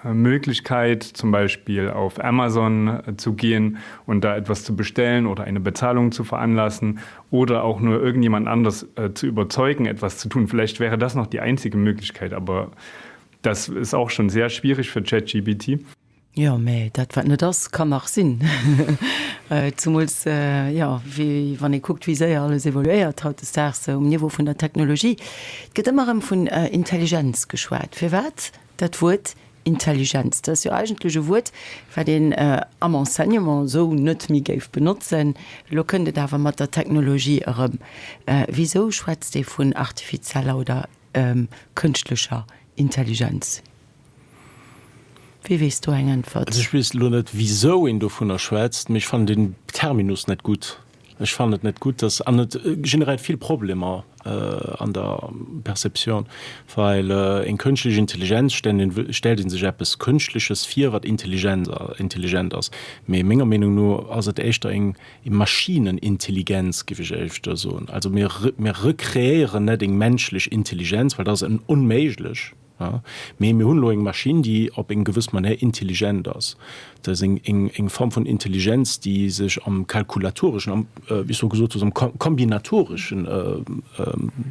äh, Möglichkeit, zum Beispiel auf Amazon äh, zu gehen und da etwas zu bestellen oder eine Bezahlung zu veranlassen oder auch nur irgendjemand anders äh, zu überzeugen, etwas zu tun. Vielleicht wäre das noch die einzige Möglichkeit, aber das ist auch schon sehr schwierig für ChatGPT. Jo, mä dat wat net ass, kann nach sinn. Zemools, jo, wéi wann ee kuckt, wéi séier alles evoluéiert hautdesdaags um Niveau vun der Technologie. Et gëtt ëmmer erëm vun Intelligenz geschwat. Firwat dat Wuert? Intelligenz. Dat ass jo eigentlech e Wuert, wat een am Enseignement esou net méi géif benotzen. Elo kënnt et awer mat der Technologie erëm. Wisou schwätzt ee vun artifizieller oder kënschtlecher Intelligenz? Wie weess do eng Äntwert? Also ech weess elo net, wisou een dovunner schwätzt, mee ech fannen den Terminus net gutt. Ech fannen et net gutt, dass, an et generéiert vill Problemer an der Perceptioun, well eng kënschtlech Intelligenz stellt ee sech eppes Kënschtleches vir, wat intelligent intelligent ass. Mee menger Meenung no ass et éischter eng Maschinenintelligenz, géif ech éischter soen. Also mir mir rekreéieren net eng menschlech Intelligenz, well dat ass onméiglech. Mee mir hunn elo eng Maschinn, déi op eng gewëss Manéier intelligent ass. Dat ass eng Form vun Intelligenz, déi sech am Kalkulatoreschen, am, wéi s du gesot hues, am Kombinatoreschen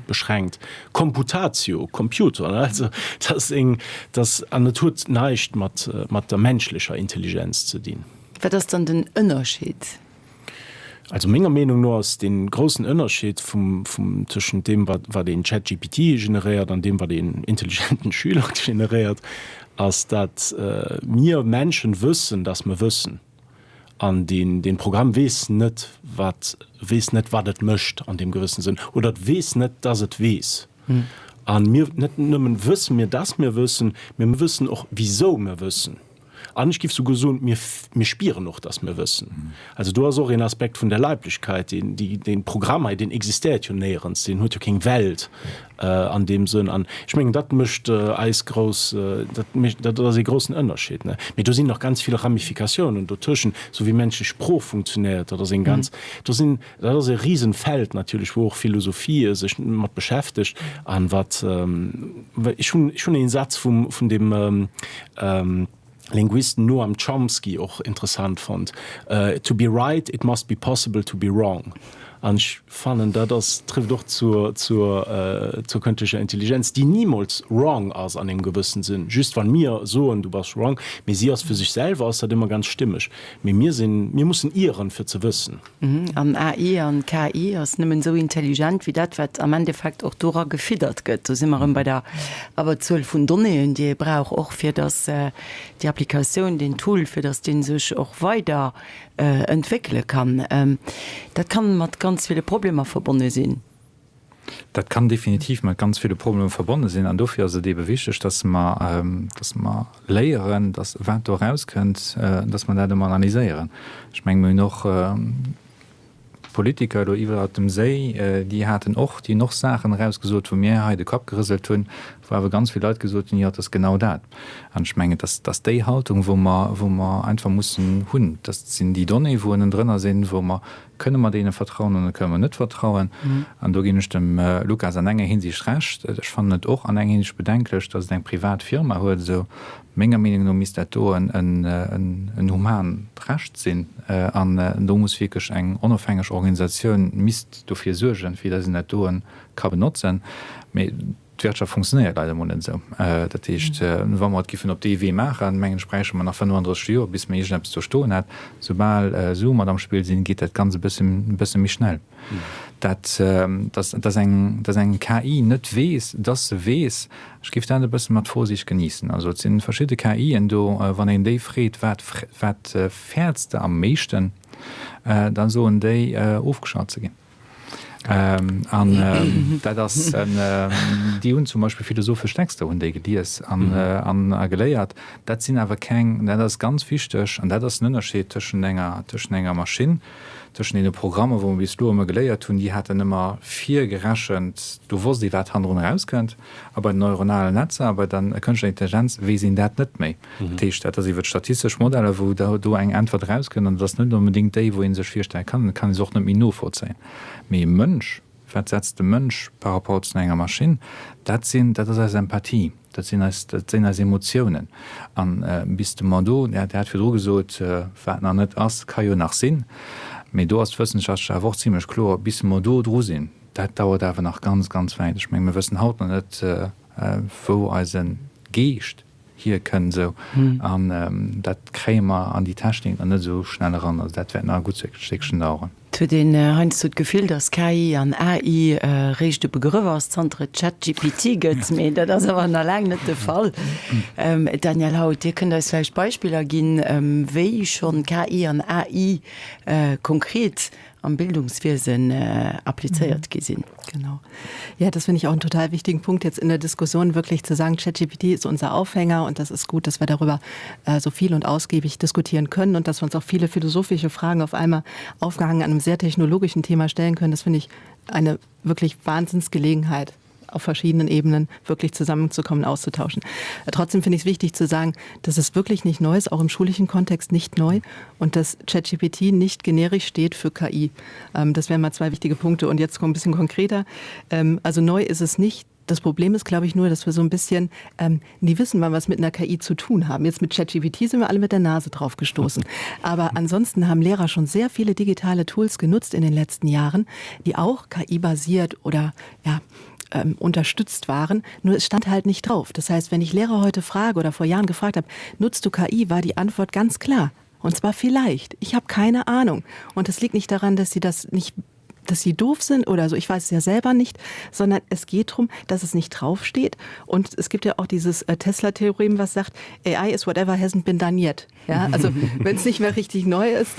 beschränkt. Computatio, Computer, ne? Also dat ass eng, dat, an et huet näischt mat der menschlecher Intelligenz ze dinn. Wat ass dann den Ënnerscheed? Also menger Meenung no ass dee groussen Ënnerscheed vum, vum, tëschent deem, wat, wat een ChatGPT generéiert an deem, wat een intelligenten Schüler generéiert, ass, dat mir Menschen wëssen, dass mer wëssen. An deen, deen Programm weess net, wat, weess net, wat et mécht an deem gewëssene Sënn. Oder et weess net, dass et weess. A mir, net nëmmen wësse mir, dass mir wëssen, mee mir wëssen och, wisou mir wëssen. An ech géif souguer soen, mir, mir spieren och, dass mir wëssen. Also do ass och een Aspekt vun der Leiblichkeit, deen, déi, dee Programm hei, deen existéiert jo néierens, deen huet jo keng Welt an deem Sënn. An ech mengen, dat mécht eis grouss, dat mécht, dat ass ee groussen Ënnerscheed, ne? Mee do sinn nach ganz vill Ramifikatiounen dotëschent, sou wéi menschlech Sprooch funktionéiert, dat ass eng ganz, do sinn, Dat ass e Riesenfeld natierlech, wou och Philosophie sech mat beschäftegt. An wat, ech hunn, ech hunn een Saz vum, vun dem Linguist Noam Chomsky och interessant fonnt, To be right, it must be possible to be wrong. An ech fannen, dat ass, trifft och zur, zur, zur kënschtlecher Intelligenz, déi nimools wrong ass an engem gewëssen Sënn. Just wann mir soen, du bass wrong, mee si ass fir sech selwer ass dat ëmmer ganz stimmeg. Mee mir sinn, mir mussen ieren, fir ze wëssen. An AI an KI ass nëmmen esou intelligent wéi dat, wat am Endeffekt och dora gefiddert gëtt. Do si mer erëm bei der Abberzuel vun Donnéeën, déi ee brauch, och fir datt déi Applikatioun, deen Tool, fir datt dee sech och weider entwéckele kann. Dat kann mat ganz ville Problemer verbonne sinn. Dat kann definitiv mat ganz ville Problemer verbonne sinn. An dofir ass et eebe wichteg, dass mer, dass mer léieren, dass wat do erauskënnt, dass mer dat emol analyséieren. Ech mengen, mir hunn och Politiker elo iwwert dem Séi, déi haten och, déi hunn och Saachen erausgesot, wou mir hei de Kapp gerëselt hunn, wou awer ganz vill Leit gesot hunn, jo, et ass genau dat. An ech mengen, dass, dass déi Haltung, wou mer, wou mer einfach mussen hunn, dat sinn déi Donnéeë wou ënnendrënner sinn, wou mer Kënne mer deene vertrauen oder kënne mer net vertrauen? An do ginn ech dem Lucas an enger Hinsicht Recht. Ech fannen et och an enger Hinsicht bedenklech, datt et eng privat Firma huet. Esou, menger Meenung no misst dat do en humant Recht sinn. An do muss wierklech eng onofhängeg Organisatioun misst dofir suergen, fir datt een dat do ka benotzen. Mee D'Wirtschaft funktionéiert leider emol net esou. Dat heescht, wa mer et giffen op dee Wee maachen, mengen ech, bräiche mer nach 35 Joer, bis mer iergendeppes do stoen hätt. Soubal Sue mat am Spill sinn, geet dat Ganzt e bësse, bësse méi schnell. Dat, dass, dass eng, dass eng KI net weess, dass se weess, ech géif dat e bësse mat Vorsicht genießen. Also et si verschidde KIen do, wann een déi freet, wat, wat fäerts de am meeschten, da soen déi, ofgeschalt ze ginn. An dat ass en, déi hunn zum Beispill philosophesch Texter hunn déi gelies an an a geléiert. Dat sinn awer keng, dat ass ganz wichteg an dat ass den Ënnerscheed tëschent enger tëschent enger Maschinn, tëschent deene Programmer, wou mer bis elo ëmmer geléiert hunn, déi haten ëmmer virgerechent, do wosst ee wat hannendrun erauskënnt. A bei den neuronalen Netzer a bei der kënschtlecher Intelligenz weess een dat net méi. Dat heescht, dat ass iwwer statistesch Modeller, wou do eng Äntwert erauskënnt, an dat ass net onbedéngt déi, wou ee sech virstelle kann. Et kann ee se och net méi novollzéien. Mee e Mënsch, wat setzt de Mënsch par rapport zu enger Maschinn? Dat sinn, dat ass eis Empathie, dat sinn eis, dat sinn eis Emotiounen. An bis de mer do, Dir hat virdru gesot, wat nach net ass, ka jo nach sinn, mee do ass d'Wëssenschaft awer och zimlech kloer, bis mer do dru sinn, dat dauert awer nach ganz, ganz wäit. Ech menge mir wëssen haut nach net, wou eise Geescht hierkënnt esou an dat kréie mer an déi Technik nach net esou schnell eran. Also dat wäert nach e gutt Stéckchen daueren. Et huet een heiansdo d'Gefill, datt KI an AI réischt e Begrëff ass, zanter et ChatGPT gëtt, mee dat ass awer nach laang net de Fall. Danièle Haut, Dir kënnt eis vläicht Beispiller ginn, wéi schonn KI an AI konkret am Bildungswiesen applizéiert gi sinn. Genau. Ja, das finde ich auch einen total wichtigen Punkt jetzt in der Diskussion wirklich zu sagen, ChatGPT ist unser Aufhänger und das ist gut, dass wir darüber äh, so viel und ausgiebig diskutieren können und dass wir uns auch viele philosophische Fragen auf einmal aufgehangen an einem sehr technologischen Thema stellen können. Das finde ich eine wirklich Wahnsinnsgelegenheit auf verschiedenen Ebenen wirklich zusammenzukommen, auszutauschen. Äh, trotzdem finde ich es wichtig zu sagen, dass es wirklich nicht neu ist, auch im schulischen Kontext nicht neu und dass ChatGPT nicht generisch steht für KI. Ähm, das wären mal zwei wichtige Punkte und jetzt kommt ein bisschen konkreter. Ähm, also neu ist es nicht. Das Problem ist, glaube ich, nur, dass wir so ein bisschen ähm, nie wissen, wann wir es mit einer KI zu tun haben. Jetzt mit ChatGPT sind wir alle mit der Nase drauf gestoßen. Aber ansonsten haben Lehrer schon sehr viele digitale Tools genutzt in den letzten Jahren, die auch KI-basiert oder ja, ähm, unterstützt waren. Nur es stand halt nicht drauf. Das heißt, wenn ich Lehrer heute frage oder vor Jahren gefragt habe, nutzt du KI, war die Antwort ganz klar. Und zwar vielleicht. Ich habe keine Ahnung. Und das liegt nicht daran, dass sie das nicht dass sie doof sind oder so ich weiß es ja selber nicht sondern es geht darum dass es nicht draufsteht und es gibt ja auch dieses äh, Tesla Theorem was sagt AI is whatever hasn't been done yet ja also wenn es nicht mehr richtig neu ist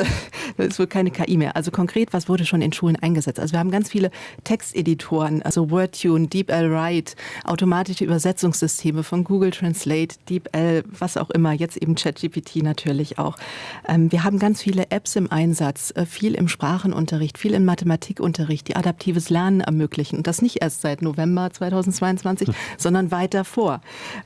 dann ist wohl keine KI mehr also konkret was wurde schon in Schulen eingesetzt also wir haben ganz viele Texteditoren also WordTune DeepL Write automatische Übersetzungssysteme von Google Translate DeepL was auch immer jetzt eben ChatGPT natürlich auch ähm, wir haben ganz viele Apps im Einsatz äh, viel im Sprachenunterricht viel in Mathematikunterricht die adaptives Lernen ermöglichen und das nicht erst seit November 2022 hm. sondern weiter vor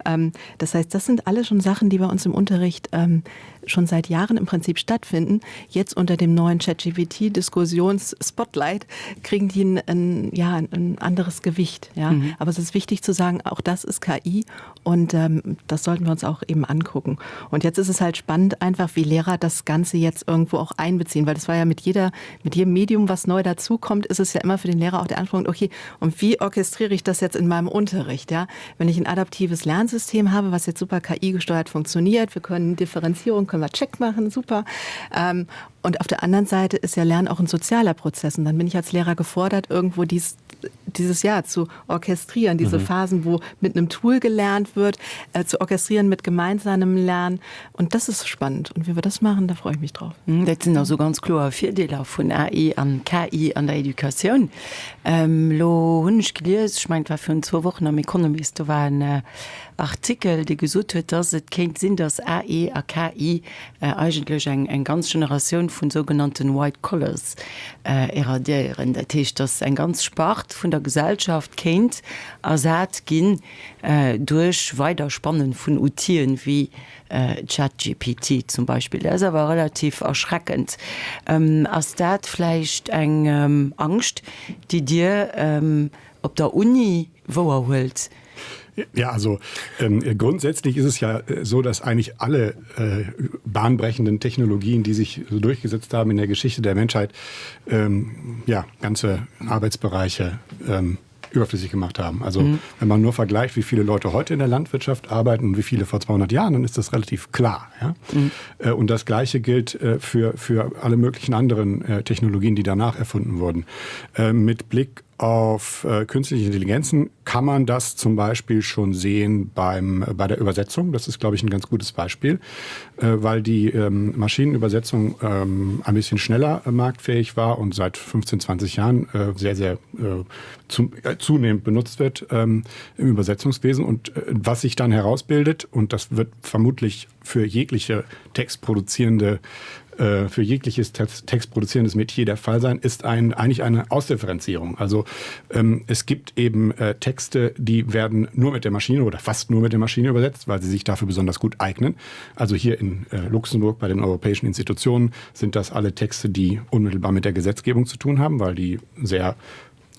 ähm, das heißt das sind alle schon Sachen die bei uns im Unterricht ähm, schon seit Jahren im Prinzip stattfinden. Jetzt unter dem neuen ChatGPT Diskussions Spotlight kriegen die ein, ein, ja, ein anderes Gewicht. Ja? Mhm. Aber es ist wichtig zu sagen, auch das ist KI und ähm, das sollten wir uns auch eben angucken. Und jetzt ist es halt spannend einfach, wie Lehrer das Ganze jetzt irgendwo auch einbeziehen, weil das war ja mit jeder mit jedem Medium, was neu dazukommt, ist es ja immer für den Lehrer auch der Anspruch, okay, und wie orchestriere ich das jetzt in meinem Unterricht? Ja? Wenn ich ein adaptives Lernsystem habe, was jetzt super KI gesteuert funktioniert, wir können Differenzierung können wir Check machen, super. Ähm, und auf der anderen Seite ist ja Lernen auch ein sozialer Prozess. Und dann bin ich als Lehrer gefordert, irgendwo dies, dieses Jahr zu orchestrieren, diese mhm. Phasen, wo mit einem Tool gelernt wird, äh, zu orchestrieren mit gemeinsamem Lernen. Und das ist spannend. Und wie wir das machen, da freue ich mich drauf. Mhm, dat sinn also ganz kloer Virdeeler vun AI an KI an der Educatioun. Ähm, lo hunn ech gelies, ech mengen et war virun zwou Wochen am Economist, do war en äh, Artikel, dee gesot huet, dass et kéint sinn, dass AI a KI eigentlech eng eng ganz Generatioun vun sougenannten White Collars eradiéieren. Dat heescht, dass eng ganz Spart vun der Gesellschaft kéint ersat ginn duerch Weiderspannen vun Outile wéi ChatGPT zum Beispill. Dat ass awer relativ erschreckend. Ass dat vläicht eng Angscht, déi Dir op der Uni wouer huelt? Ja, also ähm, grundsätzlich ist es ja äh, so, dass eigentlich alle äh, bahnbrechenden Technologien, die sich so durchgesetzt haben in der Geschichte der Menschheit, ähm, ja, ganze Arbeitsbereiche ähm, überflüssig gemacht haben. Also mhm. wenn man nur vergleicht, wie viele Leute heute in der Landwirtschaft arbeiten und wie viele vor 200 Jahren, dann ist das relativ klar. Ja? Mhm. Äh, und das Gleiche gilt äh, für, für alle möglichen anderen äh, Technologien, die danach erfunden wurden. Mit Blick auf äh, künstliche Intelligenzen kann man das zum Beispiel schon sehen beim, äh, bei der Übersetzung. Das ist, glaube ich, ein ganz gutes Beispiel, äh, weil die ähm, Maschinenübersetzung ähm, ein bisschen schneller äh, marktfähig war und seit 15, 20 Jahren äh, sehr, sehr äh, zu, äh, zunehmend benutzt wird ähm, im Übersetzungswesen. Und äh, was sich dann herausbildet, und das wird vermutlich für jegliche textproduzierende äh, für jegliches textproduzierendes Metier der Fall sein, ist ein, eigentlich eine Ausdifferenzierung. Also ähm, es gibt eben äh, Texte, die werden nur mit der Maschine oder fast nur mit der Maschine übersetzt, weil sie sich dafür besonders gut eignen. Also hier in äh, Luxemburg bei den europäischen Institutionen sind das alle Texte, die unmittelbar mit der Gesetzgebung zu tun haben, weil die sehr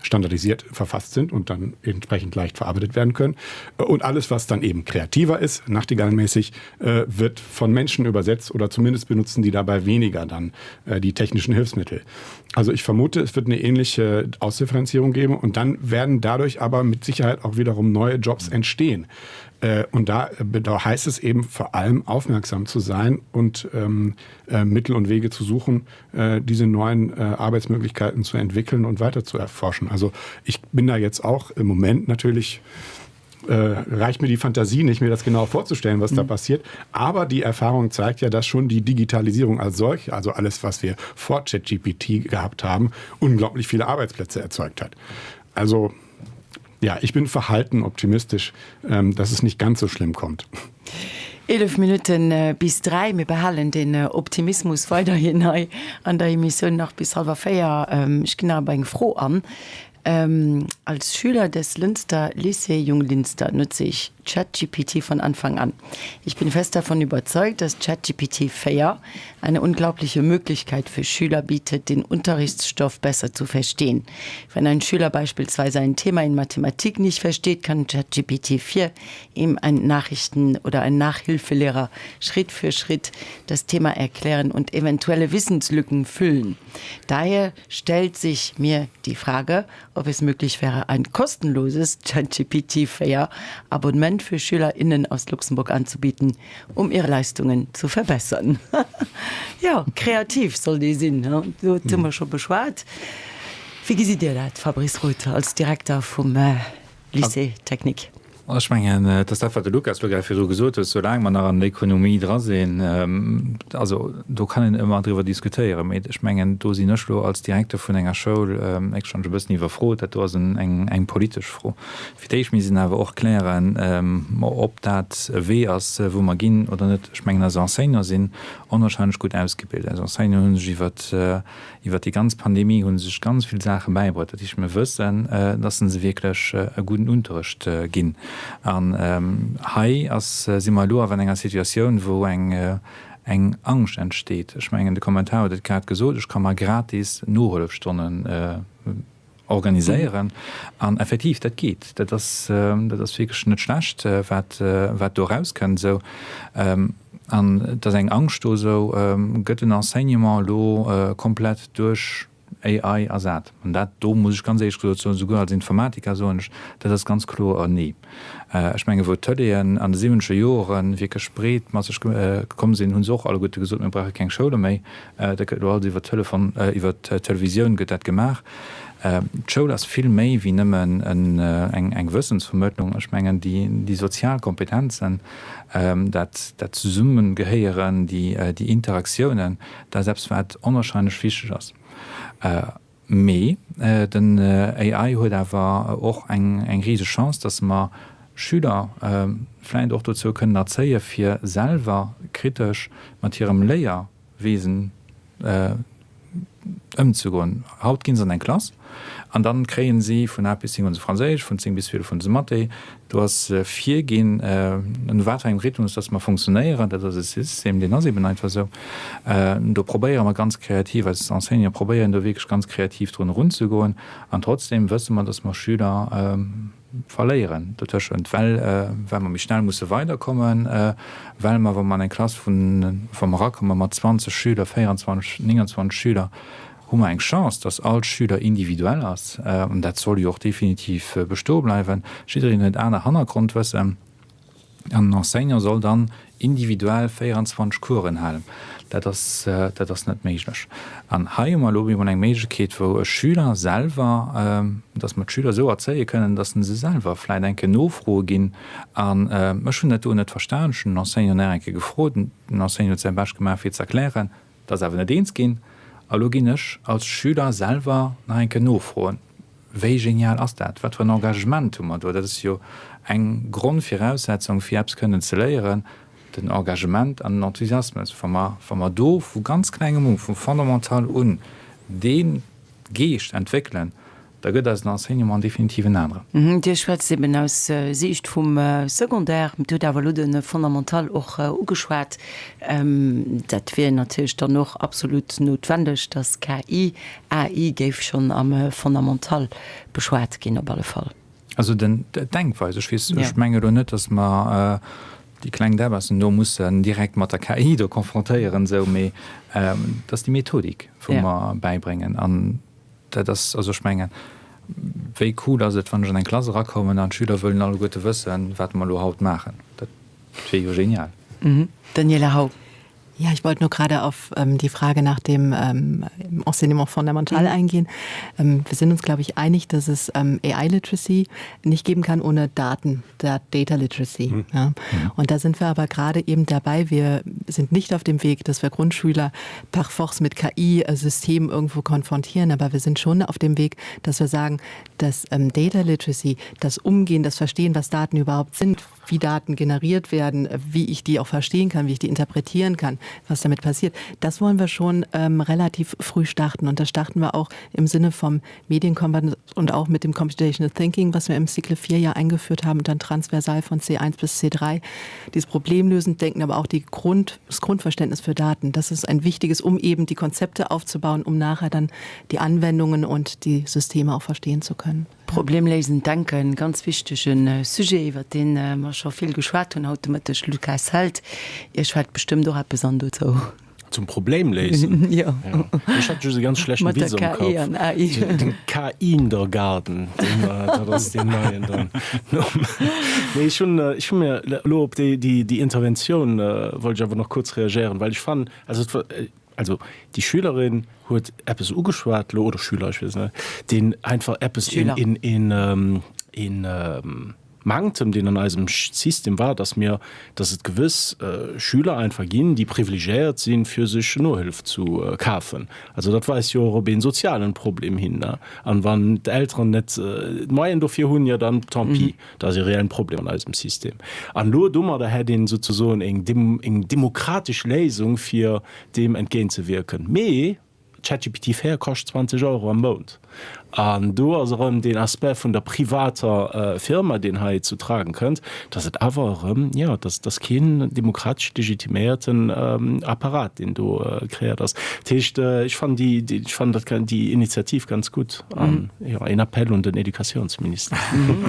standardisiert verfasst sind und dann entsprechend leicht verarbeitet werden können. Und alles, was dann eben kreativer ist, nachtigallmäßig, äh, wird von Menschen übersetzt oder zumindest benutzen die dabei weniger dann äh, die technischen Hilfsmittel. Also ich vermute, es wird eine ähnliche Ausdifferenzierung geben und dann werden dadurch aber mit Sicherheit auch wiederum neue Jobs entstehen. Und da, da heißt es eben vor allem aufmerksam zu sein und ähm, äh, Mittel und Wege zu suchen, äh, diese neuen äh, Arbeitsmöglichkeiten zu entwickeln und weiter zu erforschen. Also ich bin da jetzt auch im Moment natürlich, äh, reicht mir die Fantasie nicht, mir das genau vorzustellen, was mhm. da passiert. Aber die Erfahrung zeigt ja, dass schon die Digitalisierung als solch, also alles, was wir vor ChatGPT gehabt haben, unglaublich viele Arbeitsplätze erzeugt hat. Also ja, ich bin verhalten optimistisch, ähm, dass es nicht ganz so schlimm kommt. 11 Minutten bis 3. Mir behalen den Optimismus weiderhin hei an der Emissioun nach bis hallwer 4. Ech ginn nach op eng Fro an. Als Schüler des Lënster Lycée Junglinster nutze ich ChatGPT von Anfang an. Ich bin fest davon überzeugt, dass ChatGPT 4 eine unglaubliche Möglichkeit für Schüler bietet, den Unterrichtsstoff besser zu verstehen. Wenn ein Schüler beispielsweise ein Thema in Mathematik nicht versteht, kann ChatGPT 4 ihm ein Nachrichten oder ein Nachhilfelehrer Schritt für Schritt das Thema erklären und eventuelle Wissenslücken füllen. Daher stellt sich mir die Frage, ob es möglich wäre, ein kostenloses ChatGPT 4 Abonnement für SchülerInnen aus Luxemburg anzubieten, um ihre Leistungen zu verbessern. Jo, kreativ sollt ee sinn, dat hu mer scho beschwat. Wéi gesitt Dir dat, Fabrice Roth, als Direkter vum Lycée technique? Ech mengen, et ass dat, wat de Lukas elo grad virdru gesot huet, Soulaang mer nach an der Ekonomie dra sinn, also do kann een ëmmer driwwer diskutéieren, mee ech mengen, do sinn ech elo als Direkter vun enger Schoul héchstwahrscheinlech e bëssen iwwerfrot. Dat do ass eng politesch Fro. Fir d'éischt misst een awer och klären, ob dat e Wee ass, wou mer ginn oder net. Ech mengen, eis Enseignante sinn onwahrscheinlech gutt ausgebilt. Eis Enseignanten hu sech iwwert Iwwert déi ganz Pandemie hu se sech ganz vill Saache bäibruet. Dat heescht, mir wëssen, dass se wierklech e gudden Unterrecht ginn. An hei ass, si mer elo awer an enger Situatioun, wou eng, eng Angscht entsteet. Ech mengen, de Kommentar huet et grad gesot, Ech ka mer gratis Nohëllefstonnen organiséieren. An effektiv, dat geet. Dat ass, dat ass wierklech net schlecht, wat, wat do erauskënnt esou. An et ass eng Angscht do esou, Gëtt den Enseignement elo komplett duerch AI ersat? An dat do muss ech ganz éierlech gesot soen, souguer als Informatiker soen ech, dat ass ganz kloer en Nee. Ech menge wou d'Tëleeën an de siwwenzeger Jore wierklech breet masseg komm sinn, hu se och alleguerte gesot, mir brauche keng Schoule méi. Dat gëtt elo alles iwwer Telefon, iwwer d'Televisioun gëtt dat gemaach. D'Schoul ass vill méi wéi nëmmen eng Wëssensvermëttlung. Ech mengen, déi sozial Kompetenzen, dat Zesummegehéieren, déi Interaktiounen, dat ass eppes, wat onwahrscheinlech wichteg ass. Mee den AI huet awer och eng riseg Chance, dass mer Schüler vläicht och dozou kënnen erzéien, fir selwer kritesch mat hirem Léierwesen ëmzegoen. Haut ginn se an eng Klass an dann kréien si vun 8 bis 10 hunn se Franséisch, vun 10 bis 12 hunn se Mathé. Do ass virginn, no wat fir engem Rhythmus dass mer funktionéieren. Dat ass e System, deen ass eben einfach esou. Do probéiere mer ganz kreativ, eis Enseignanten probéieren do wierklech ganz kreativ drun erunzegoen. An trotzdem wësse mer, dass mer Schüler verléieren dotëschent, well well mer méi schnell musse weiderkommen, well mer, wa mer an eng Klass vun, wa mer erakomme mat 20 Schüler, 24, 29 Schüler, hu mer eng Chance, dass all Schüler individuell ass, an dat soll jo och definitiv bestoe bleiwen, jiddereen huet aner Hannergrondwëssen, an en Enseignant soll dann individuell 24 Coursen halen. Dat ass, dat ass net méiglech. An hei hu mer elo op eemol eng Méiglechkeet, wou e Schüler selwer, dass mer d'Schüler esou erzéie kënnen, dass se selwer vläicht eng Kéier nofroe ginn. An ech hunn dat do net verstan, ech hunn den Enseignant nach eng Kéier gefrot, den Enseignant huet säi Bescht gemaach fir ze erklären, Et ass awer net eens ginn. A lo ginn ech als Schüler selwer nach eng Kéier nofroen. Wéi genial ass dat? Wat fir en Engagement hu mer do? Dat ass jo eng Grondviraussetzung, fir eppes kënnen ze léieren, den Engagement an den Enthusiasmus. Wa mer, wa mer do vu ganz klengem u, vum Fondamental un, dee Geescht entwéckelen, Da gëtt eisen Enseignement definitiv en aneren. Dir schwätzt eben aus Siicht vum Secondaire. Dir hutt awer elo de Fondamental och ugeschwat. Dat wier natierlech dann och absolut noutwendeg, dass KI, AI géif schonn am Fondamental beschwat ginn op alle Fall. Also den, d'Denkweis, ech weess, ech menge elo net, dass mer déi kleng Däbbersen do mussen direkt mat der KI do konfrontéieren esou, mee et ass déi Methodik, wou mer bäibréngen. An Dat ass, also ech mengen, Wéi cool ass et, wann ech an eng Klass erakommen an d'Schüler wëllen alleguerte wëssen, wat mer elo haut maachen? Dat wier jo genial. Daniela Hau. Ja, ich wollte nur gerade auf ähm, die Frage nach dem ähm, Enseignement fondamental mhm. eingehen. Ähm, wir sind uns, glaube ich, einig, dass es ähm, AI-Literacy nicht geben kann ohne Daten, der Data Literacy. Mhm. Ja. Mhm. Und da sind wir aber gerade eben dabei. Wir sind nicht auf dem Weg, dass wir Grundschüler per force mit KI-Systemen irgendwo konfrontieren, aber wir sind schon auf dem Weg, dass wir sagen, dass ähm, Data Literacy, das Umgehen, das Verstehen, was Daten überhaupt sind, wie Daten generiert werden, wie ich die auch verstehen kann, wie ich die interpretieren kann, was damit passiert. Das wollen wir schon ähm, relativ früh starten und das starten wir auch im Sinne vom Medienkombat und auch mit dem Computational Thinking, was wir im Cycle 4 ja eingeführt haben und dann transversal von C1 bis C3. Dieses problemlösend denken, aber auch die Grund, das Grundverständnis für Daten. Das ist ein wichtiges, um eben die Konzepte aufzubauen, um nachher dann die Anwendungen und die Systeme auch verstehen zu können. Problemléisend Denken, ganz wichtege Sujet, iwwer dee mer scho vill geschwat hunn haut de Mëtteg. Luca Held, Iech fält bestëmmt och eppes an dozou. Zum Problemléisen? Jo. Ech hat just e ganz schlechten Mat der Witz am KI Kapp. an AI. Den KI-ndergarden, deen, dat ass deen neien dann. Nee, ech hunn, ech hu mir elo op déi, déi, déi Interventioun wollt ech awer nach kuerz reagéieren, well ech fannen, also et war, Also déi Schülerin huet eppes ugeschwat elo, oder Schüler, ech weess net, deen einfach eppes, een, een, een Manktem, deen an eisem System war, dass mir, dass et gewëss Schüler einfach ginn, déi privilegiéiert sinn, fir sech Nohëllef zu kafen. Also dat weist jo och op een sozialen Problem hin, ne? An wann d'Elteren net d'Moyen dofir hunn, jo dann tant pis. Dat ass e reellen Problem an eisem System. An elo domadder hätt een souzesoen eng eng demokratesch Léisung fir deem entgéintzewierken. Mee ChatGPT 4 kascht 20 Euro am Mount. An do ass erëm deen Aspect vun der privater Firma, deen hei zu tragen kënnt, dass et awer erëm, jo, dass dass keen demokratesch legitiméierten Apparat, deen do kreéiert ass. Dat heescht, ech fannen déi, ech fannen dat déi Initiativ ganz gutt. An jo, een Appell un den Educatiounsminister.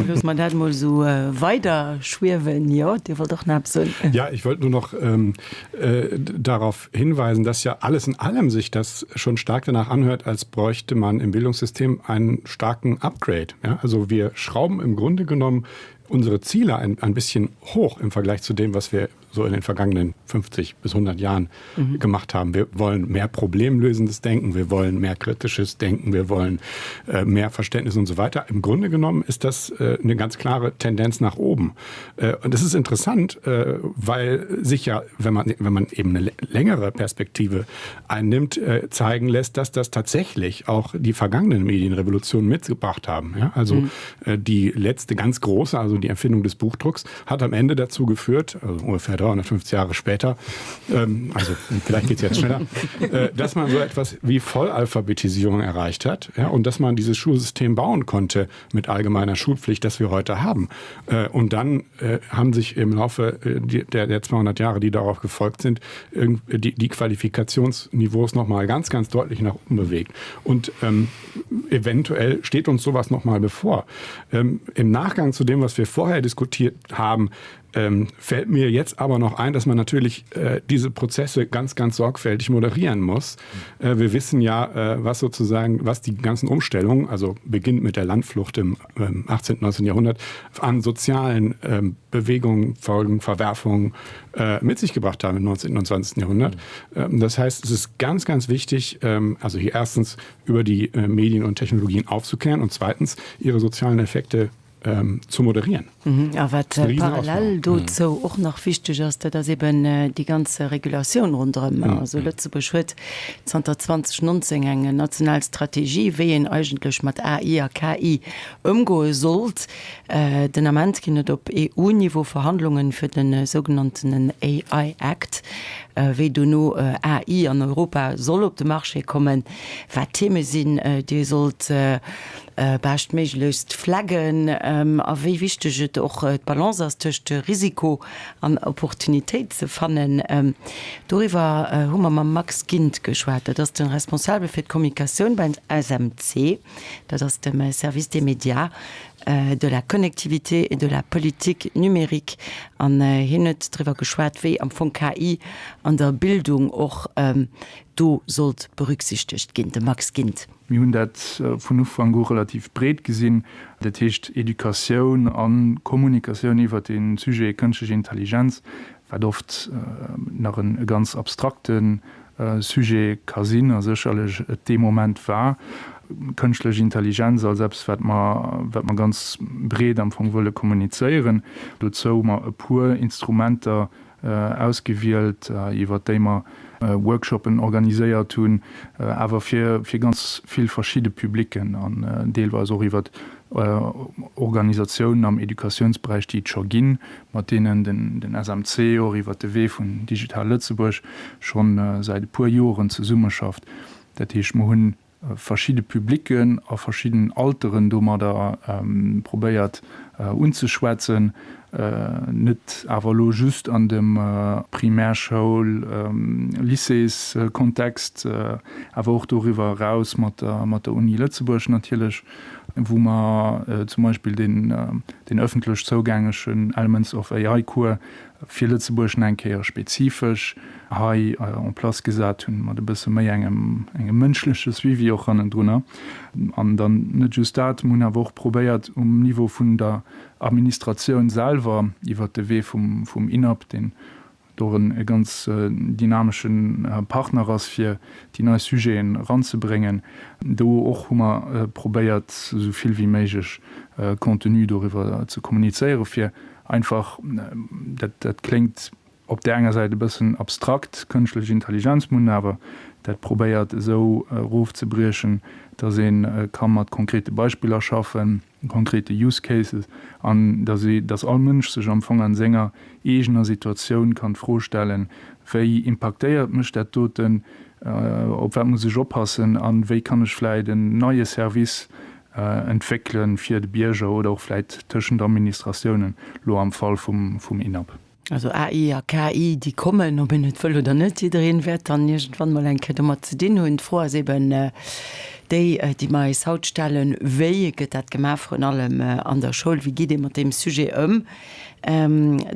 Loosse mer dat mol esou weider schwiewen. Jo, Dir wollt och nach eppes soen. Ja, ich wollt nur noch ähm, äh, darauf hinweisen, dass ja alles in allem sich das schon stark danach anhört, als bräuchte man im Bildungssystem einen starken Upgrade. Ja, also wir schrauben im Grunde genommen unsere Ziele ein, ein bisschen hoch im Vergleich zu dem, was wir so in den vergangenen 50 bis 100 Jahren mhm. gemacht haben. Wir wollen mehr problemlösendes Denken, wir wollen mehr kritisches Denken, wir wollen äh, mehr Verständnis und so weiter. Im Grunde genommen ist das äh, eine ganz klare Tendenz nach oben. Äh, und das ist interessant, äh, weil sich ja, wenn man, wenn man eben eine längere Perspektive einnimmt, äh, zeigen lässt, dass das tatsächlich auch die vergangenen Medienrevolutionen mitgebracht haben. Ja? Also mhm. äh, die letzte ganz große, also die Erfindung des Buchdrucks, hat am Ende dazu geführt, also ungefähr 350 Jahre später, ähm, also vielleicht geht es jetzt schneller, äh, dass man so etwas wie Vollalphabetisierung erreicht hat ja, und dass man dieses Schulsystem bauen konnte mit allgemeiner Schulpflicht, das wir heute haben. Äh, und dann äh, haben sich im Laufe äh, der, der 200 Jahre, die darauf gefolgt sind, die, die Qualifikationsniveaus noch mal ganz, ganz deutlich nach oben bewegt. Und ähm, eventuell steht uns sowas noch mal bevor. Ähm, Im Nachgang zu dem, was wir vorher diskutiert haben, ähm, fällt mir jetzt aber noch ein, dass man natürlich äh, diese Prozesse ganz, ganz sorgfältig moderieren muss. Äh, wir wissen ja, äh, was sozusagen, was die ganzen Umstellungen, also beginnt mit der Landflucht im ähm, 18. 19. Jahrhundert, an sozialen ähm, Bewegungen, Folgen, Verwerfungen äh, mit sich gebracht haben im 19. und 20. Jahrhundert. Ähm, das heißt, es ist ganz, ganz wichtig, ähm, also hier erstens über die äh, Medien und Technologien aufzuklären und zweitens ihre sozialen Effekte ähm, zu moderieren. Mhm, a wat äh, parallel dozou och nach wichteg ass, dat ass eben äh, déi ganz Regulatioun ronderëm. Mhm. Also Lëtzebuerg huet zanter 2019 eng national Strategie, wéi een eigentlech mat AI a KI ëmgoe sollt. Äh, den Ament ginn et op EU-Niveau Verhandlungen fir de sougenanntenen AI Act, wéi dono AI an Europa soll op de Marché kommen, wat d'Theme sinn, déi ee sollt beschtméiglechst flaggen a wéi wichteg et och d'Balance ass tëscht Risiko an Opportunitéit ze fannen. Doriwwer hu mer mam Max Gindt geschwat. Dat ass de Responsabel fir d'Kommunikatioun beim SMC, dat ass dem Service des Médias. de la connectivité et de la politique numérique an hien huet driwwer geschwat, wéi am Fong KI an der Bildung och do sollt berücksichtegt ginn. De Max Gindt. Mir hunn dat vun Ufank u relativ breet gesinn, dat heescht Educatioun a Kommunikatioun iwwert de Sujet Kënschtlech Intelligenz, wat oft nach e ganz abstrakte Sujet ka sinn a sécherlech et dee Moment war. Kënschtlech Intelligenz als eppes, wat mer, wat mer ganz breet am Fong wëlle kommunizéieren. Dozou hu mer e puer Instrumenter ausgewielt, iwwert déi mer Workshoppen organiséiert hunn, awer fir fir ganz vill verschidde Publicken an deelweis och iwwert Organisatiounen am Educatiounsberäich, déi et scho ginn, mat deenen den SMC och iwwert de Wee vun Digital Lëtzebuerg scho säit e puer Joren zesummeschafft. Dat heescht, mer hunn verschidde Publicken a verschidden Alteren domadder probéiert unzeschwätzen, net awer elo just an dem Primärschoul-, Lycéeskontext, awer och doriwwer eraus mat der Uni Lëtzebuerg natierlech, wou mer zum Beispill deen ëffentlech zougänglechen Elements of AI-Cours fir Lëtzebuerg nach eng Kéier spezifesch hei en place gesat hunn, mat e bësse méi engem engem mënschleche Suivi och hannendrunner. An dann net just dat, mir hunn awer och probéiert um Niveau vun der Administratioun selwer iwwert de Wee vum vum INAP, deen do e ganz dynamesche Partner ass, fir déi nei Sujeten eranzebréngen, do och hu mer probéiert esou vill wéi méiglech Contenu doriwwer ze kommunizéieren, fir Einfach, dat, dat kléngt op där enger Säit e bëssen abstrakt, kënschtlech Intelligenz, mir hunn awer dat probéiert esou erofzebriechen, datt ee ka mat konkrete Beispiller schaffen, konkrete Use Cases, an datt ee, datt all Mënsch sech am Fong an senger eegener Situatioun kann d'Fro stellen, Wéi impaktéiert mech dat doten, op wat muss ech oppassen a wéi kann ech vläicht en neie Service entwéckelen fir de Bierger oder och vläit tëschent Administratiounen, lo am Fall vum INAP. Also AI a KI, déi kommen, ob een et wëll oder net. Jiddereen wäert dann iergendwann mol eng Kéier domat ze dinn hunn. D'Fro ass eben déi, déi mer eis haut stellen, Wéi gëtt dat gemaach, vrun allem an der Schoul? Wéi geet ee mat deem Sujet ëm?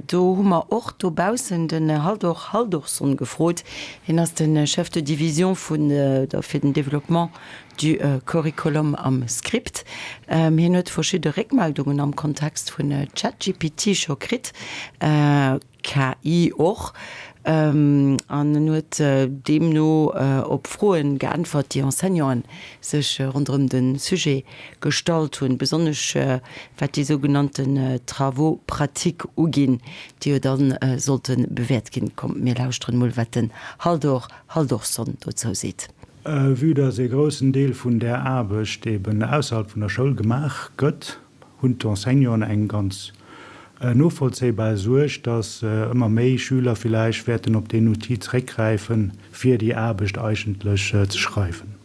Do hu mer och dobaussen den Halldór Halldórsson gefrot. Hien ass de Chef de division vun der fir den Développement du Curriculum am Script. Hien huet verschidde Réckmeldungen am Kontext vun ChatGPT scho kritt, KI och, an en huet deemno op Froen geäntwert, déi Enseignanten sech ronderëm de Sujet gestallt hunn, besonnesch wat déi sougenannten Travaux pratiques uginn, déi jo dann sollte bewäert ginn. Kommt mir lauschteren mol wat den Halldór Halldórsson dozou seet. Vue dass ee groussen Deel vun där Aarbecht eben ausserhalb vun der Schoul gemaach gëtt, hunn d'Enseignanten eng ganz novollzéibar Suerg, dass ëmmer méi Schüler villäicht wäerten op deen Outil zeréckgräifen, fir déi Aarbecht eigentlech ze schreiwen.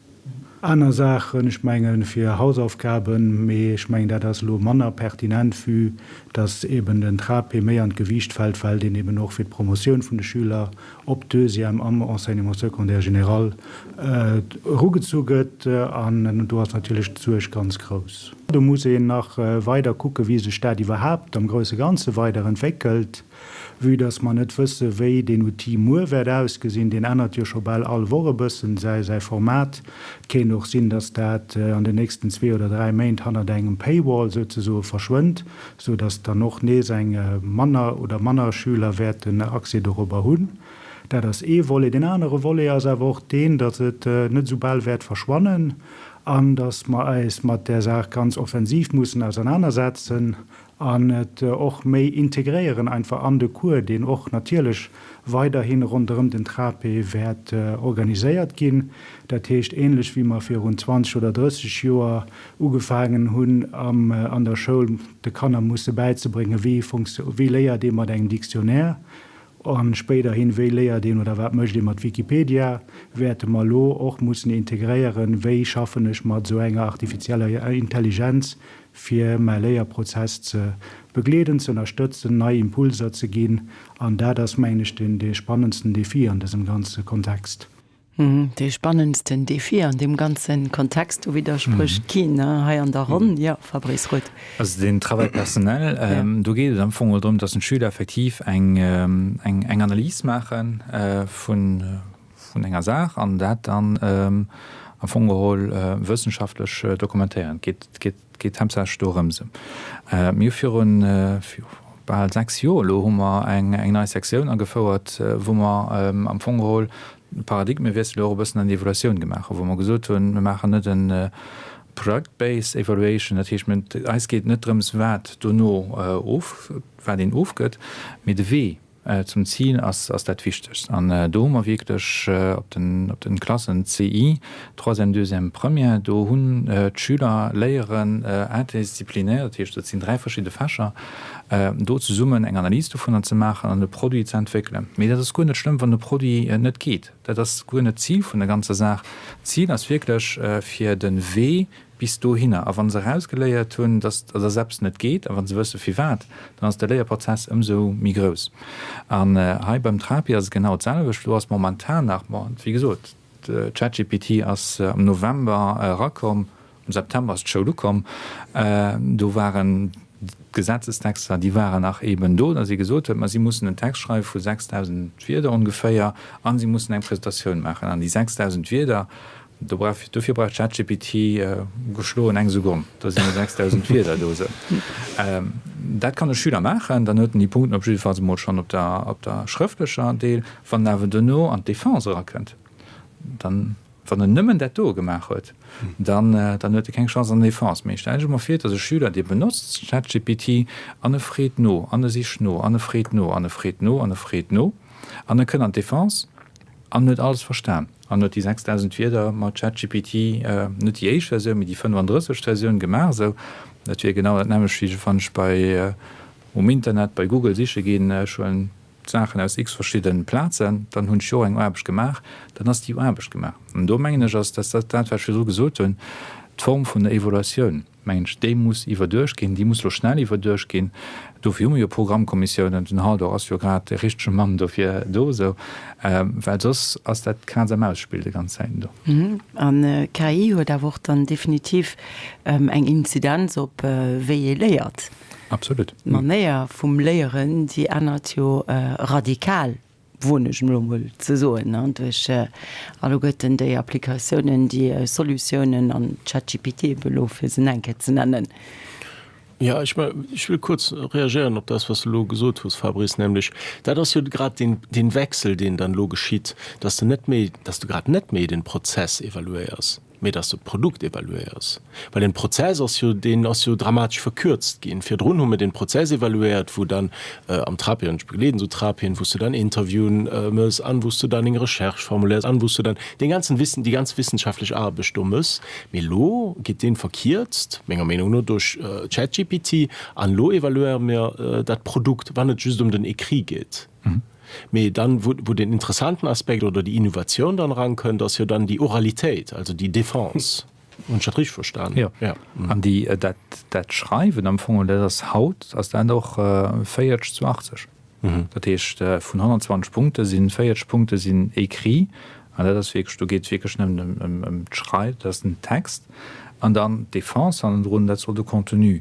Aner Saachen, ech mengen, fir Hausaufgaben, mee ech mengen, dat ass elo manner pertinent, vue dass eben den TRAPE méi an d'Gewiicht fält, well deen eben och fir d'Promotioun vun de Schüler op d'Deuxième am Enseignement secondaire général erugezu gëtt. An do ass natierlech d'Suerg ganz grouss. Do muss een nach weider kucken, wéi sech dat iwwerhaapt am grousse Ganze weider entwéckelt, vue dass mer net wësse wéi deen Outil muer wäert ausgesinn. Deen ännert jo scho bal all Woch e bëssen säi Format. Et kéint och sinn, dass dat an den nächsten zwee oder dräi Méint hannert engem Paywall souzesoe verschwënnt. sou dass dann och nees eng manner oder manner Schüler wäerten Accès dorobber hunn. Dat ass ee Volet. Deen anere Volet ass awer och deen, dass et net esou bal wäert verschwannen an dass mer eis mat där Saach ganz offensiv mussen ausernanersetzen an et och méi integréieren einfach an de Cours, deen och natierlech weiderhi ronderëm den TRAPE wäert organiséiert ginn. Dat heescht, ähnlech wéi mer virun 20 oder 30 Joer ugefaangen hunn an der Schoul de Kanner musse bäizebréngen, wéi wéi léiert ee mat engem Dictionnaire an spéiderhin, wéi léiert een oder wat mécht ee mat Wikipedia, wäerte mer elo och mussen integréieren, wéi schaffen ech mat esou enger artifizieller Intelligenz, fir mäi Léierprozess ze begleeden, ze ënnerstëtzen, nei Impulser ze ginn. An dat ass, mengen ech, dee spannendsten Defi an dësem ganze Kontext. Dee spannendsten Defi an deem ganze Kontext, do widdersprécht keen hei an der Ronn. Jo, Fabrice Roth. Also den Travail personnel, do geet et am Fong drëm, dass den Schüler effektiv eng Analys maache vun enger Saach an dat dann am Fong geholl wëssenschaftlech dokumentéieren. Et geet haaptsächlech dorëms. Mir hu virun bal 6 Joer elo hu mer eng nei Sektioun agefouert, wou mer am Fong geholl de Paradigmewiessel och e bëssen an der Evaluatioun gemaach hunn, wou mer gesot hunn, mir maachen net e Product-based evaluation, dat heescht, mir, eis geet et net drëms, wat dono of, wat een ofgëtt, mee de Wee zum Zil ass, ass dat Wichtegst. An do hu mer wierklech op den, op den Klassen CI, Troisième, Deuxième, Première, do hunn d'Schüler léieren interdisziplinaire, dat heescht, dat sinn dräi verschidde Fächer, do zesummen eng Analys dovunner ze maachen an e Produit ze entwéckelen. Mee dat ass guer net schlëmm, wann de Produit net geet. Dat ass guer net d'Zil vun der ganzer Saach. D'Zil ass wierklech, fir de Wee bis dohinner. A wa se erausgeléiert hunn, dass dass eppes net geet, a wa se wësse firwat, dann ass de Léierprozess ëmsou méi grouss. An hei beim Trapi ass et genau d'selwecht. Do ass momentan nach, bon, wéi gesot, ChatGPT ass am November erakomm. Am September ass d'Schoul ukomm. Do waren d'Gesetzestexter, déi waren nach eeben do, datt si gesot huet, ma si mussen en Text schreiwe vu 6.000 Wierder ongeféier a si mussen eng Presentatioun maachen. An déi 6.000 Wierder, do brauch, dofir brauch ChatGPT geschloen eng Sekonn, da sinn déi 6.000 Wierder do. Esou, dat kann e Schüler maachen, dann huet en déi Punkten op jiddefalls emol schonn op der, op der schrëftlecher Deel. Wann en awer duerno an d'Defense erakënnt, dann. Wann en nëmmen dat doe gemaach huet, dann dann huet e keng Chance an der Defense. Mee stellt Iech emol vir, et ass e Schüler, dee benotzt ChatGPT an e freet no an e sicht no an e freet no an e freet no an e freet no an e kënnt an d'Defense an huet alles verstan an huet déi 6.000 Wierder mat ChatGPT, net déi éischt Versioun, mee déi 35. Versioun gemaach. Esou, dat wier genau dat nämmlecht, wéi wann ech bei um Internet bei Google siche ginn, ech huelen d'Saachen aus x verschidden Plazen, dann hunn ech jo och eng Aarbecht gemaach, dann ass déi Aarbecht gemaach. An do mengen ech ass dat dat, wat ech virdru gesot hunn, d'Form vun der Evaluatioun, mengen ech, déi muss iwwerduecht ginn, déi muss elo schnell iwwerduecht ginn. Dofir hu mer jo Programmkommissiounen, den Haldor ass jo grad de richtege Mann dofir do esou, well soss ass dat Kaz-a-Maus-Spill déi ganz Zäiten do. An KI huet awer och dann definitiv eng Inzidenz op wéi ee léiert. Absolut. D'Manéier vum Léieren, déi ännert jo radikal, woen ech elo mol ze soen, duerch alleguerten déi Applikatiounen, déi Solutiounen an ChatGPT ebe lo, fir se eng Kéier ze nennen. Jo, ech ech wëll kuerz reagéieren op dat, wat s de elo gesot hues, Fabrice, nämlech dat ass jo grad deen, deen Wechsel, deen dann elo geschitt, dass de net méi, dass de grad net méi den Prozess evaluéiers, mee dass de d'Produkt evaluéiers, well den Prozess ass jo, deen ass jo dramatesch verkürzt ginn. Virdrun hu mir den Prozess evaluéiert, wou dann am Trapien, an ech begleeden esou Trapien, wou s du dann Interviewen mëss an wou s du dann deng Recherche formuléiers an wou s du dann dee ganzen Wissen, déi ganz wissenschaftlech Aarbecht do mëss. Mee elo geet deen verkierzt, menger Meenung no, duerch ChatGPT an elo evaluéiere mir dat Produkt, wann et just ëm den Écrit geet. Mee dann, wou, wou den interessanten Aspekt oder déi Innovation dann erankënnt, ass jo dann déi Oralitéit, also déi Defense. Hunn ech dat richtig verstan? Jo. Ja. An déi, dat, dat Schreiwen am Fong, dat ass haut, ass dat och 40 zu 80. Dat heescht, vun 120 Punkte sinn 40 Punkte sinn écrit, an dat ass wierklech, do geet et wierklech nëmmen ëm, ëm d'Schrei, dat ass den Text. An dann d'Defense hannendrun, dat soll de Contenu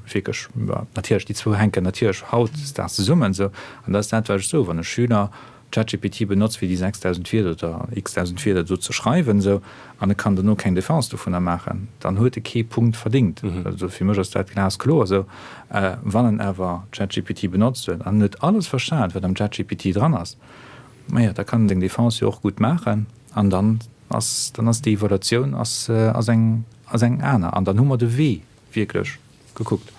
Wierklech, natierlech, déi zwou hänken natierlech hautdesdaags zesummen esou. An dat ass dat, wat ech soen, wann e Schüler ChatGPT benotzt, fir déi 6.000 Wierder oder x-dausend Wierder do ze schreiwen esou, an e kann dono keng Defense dovunner maachen, dann huet e kee Punkt verdéngt. Also fir mech ass dat glaskloer esou. Wann en awer ChatGPT benotzt huet an en huet alles verstan, wat am ChatGPT dran ass, majo, da kann en seng Defense jo och gutt maachen an dann ass, dann ass déi Evaluatioun ass, ass eng, ass eng aner. An dann hu mer de Wee wierklech gekuckt.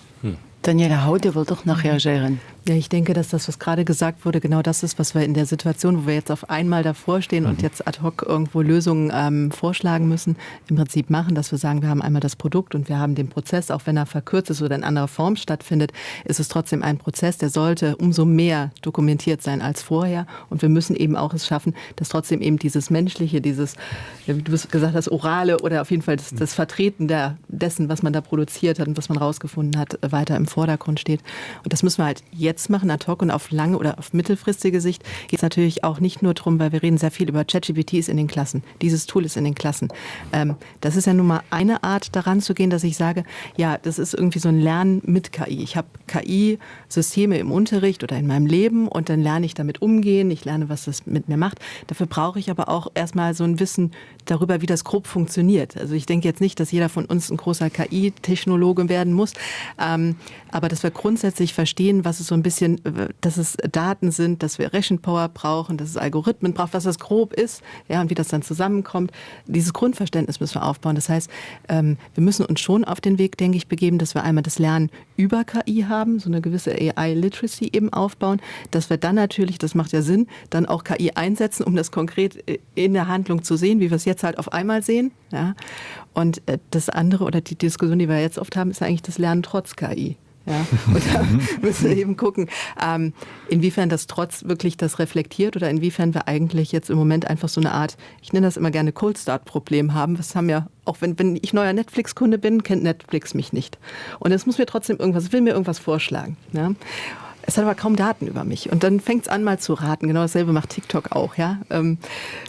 Daniela Hau, Dir wollt och nach reagéieren. Ja, ich denke, dass das, was gerade gesagt wurde, genau das ist, was wir in der Situation, wo wir jetzt auf einmal davor stehen und jetzt ad hoc irgendwo Lösungen ähm, vorschlagen müssen, im Prinzip machen, dass wir sagen, wir haben einmal das Produkt und wir haben den Prozess, auch wenn er verkürzt ist oder in anderer Form stattfindet, ist es trotzdem ein Prozess, der sollte umso mehr dokumentiert sein als vorher. Und wir müssen eben auch es schaffen, dass trotzdem eben dieses Menschliche, dieses, wie du gesagt hast, orale oder auf jeden Fall das, das Vertreten der, dessen, was man da produziert hat und was man rausgefunden hat, weiter im Fokus. Vordergrund steht. Und das müssen wir halt jetzt machen ad hoc und auf lange oder auf mittelfristige Sicht geht es natürlich auch nicht nur darum, weil wir reden sehr viel über ChatGPT ist in den Klassen. Dieses Tool ist in den Klassen. Ähm, das ist ja nun mal eine Art daran zu gehen, dass ich sage, ja, das ist irgendwie so ein Lernen mit KI. Ich habe KI-Systeme im Unterricht oder in meinem Leben und dann lerne ich damit umgehen, ich lerne, was das mit mir macht. Dafür brauche ich aber auch erstmal so ein Wissen darüber, wie das grob funktioniert. Also ich denke jetzt nicht, dass jeder von uns ein großer KI-Technologe werden muss, ähm, aber dass wir grundsätzlich verstehen, was es so ein bisschen, dass es Daten sind, dass wir Rechenpower brauchen, dass es Algorithmen braucht, was das grob ist ja, und wie das dann zusammenkommt. Dieses Grundverständnis müssen wir aufbauen. Das heißt, ähm, wir müssen uns schon auf den Weg, denke ich, begeben, dass wir einmal das Lernen über KI haben, so eine gewisse AI-Literacy eben aufbauen, dass wir dann natürlich, das macht ja Sinn, dann auch KI einsetzen, um das konkret äh, in der Handlung zu sehen, wie wir es jetzt halt auf einmal sehen. Ja. Und äh, das andere oder die Diskussion, die wir jetzt oft haben, ist eigentlich das Lernen trotz KI. Ja, und da müssen wir eben gucken, ähm, inwiefern das trotz wirklich das reflektiert oder inwiefern wir eigentlich jetzt im Moment einfach so eine Art, ich nenne das immer gerne Cold Start Problem haben. Was haben ja auch wenn, wenn ich neuer Netflix-Kunde bin, kennt Netflix mich nicht. Und es muss mir trotzdem irgendwas, will mir irgendwas vorschlagen. Ja? Es hat aber kaum Daten über mich. Und dann fängt es an, mal zu raten. Genau dasselbe macht TikTok auch. Ja? Ähm,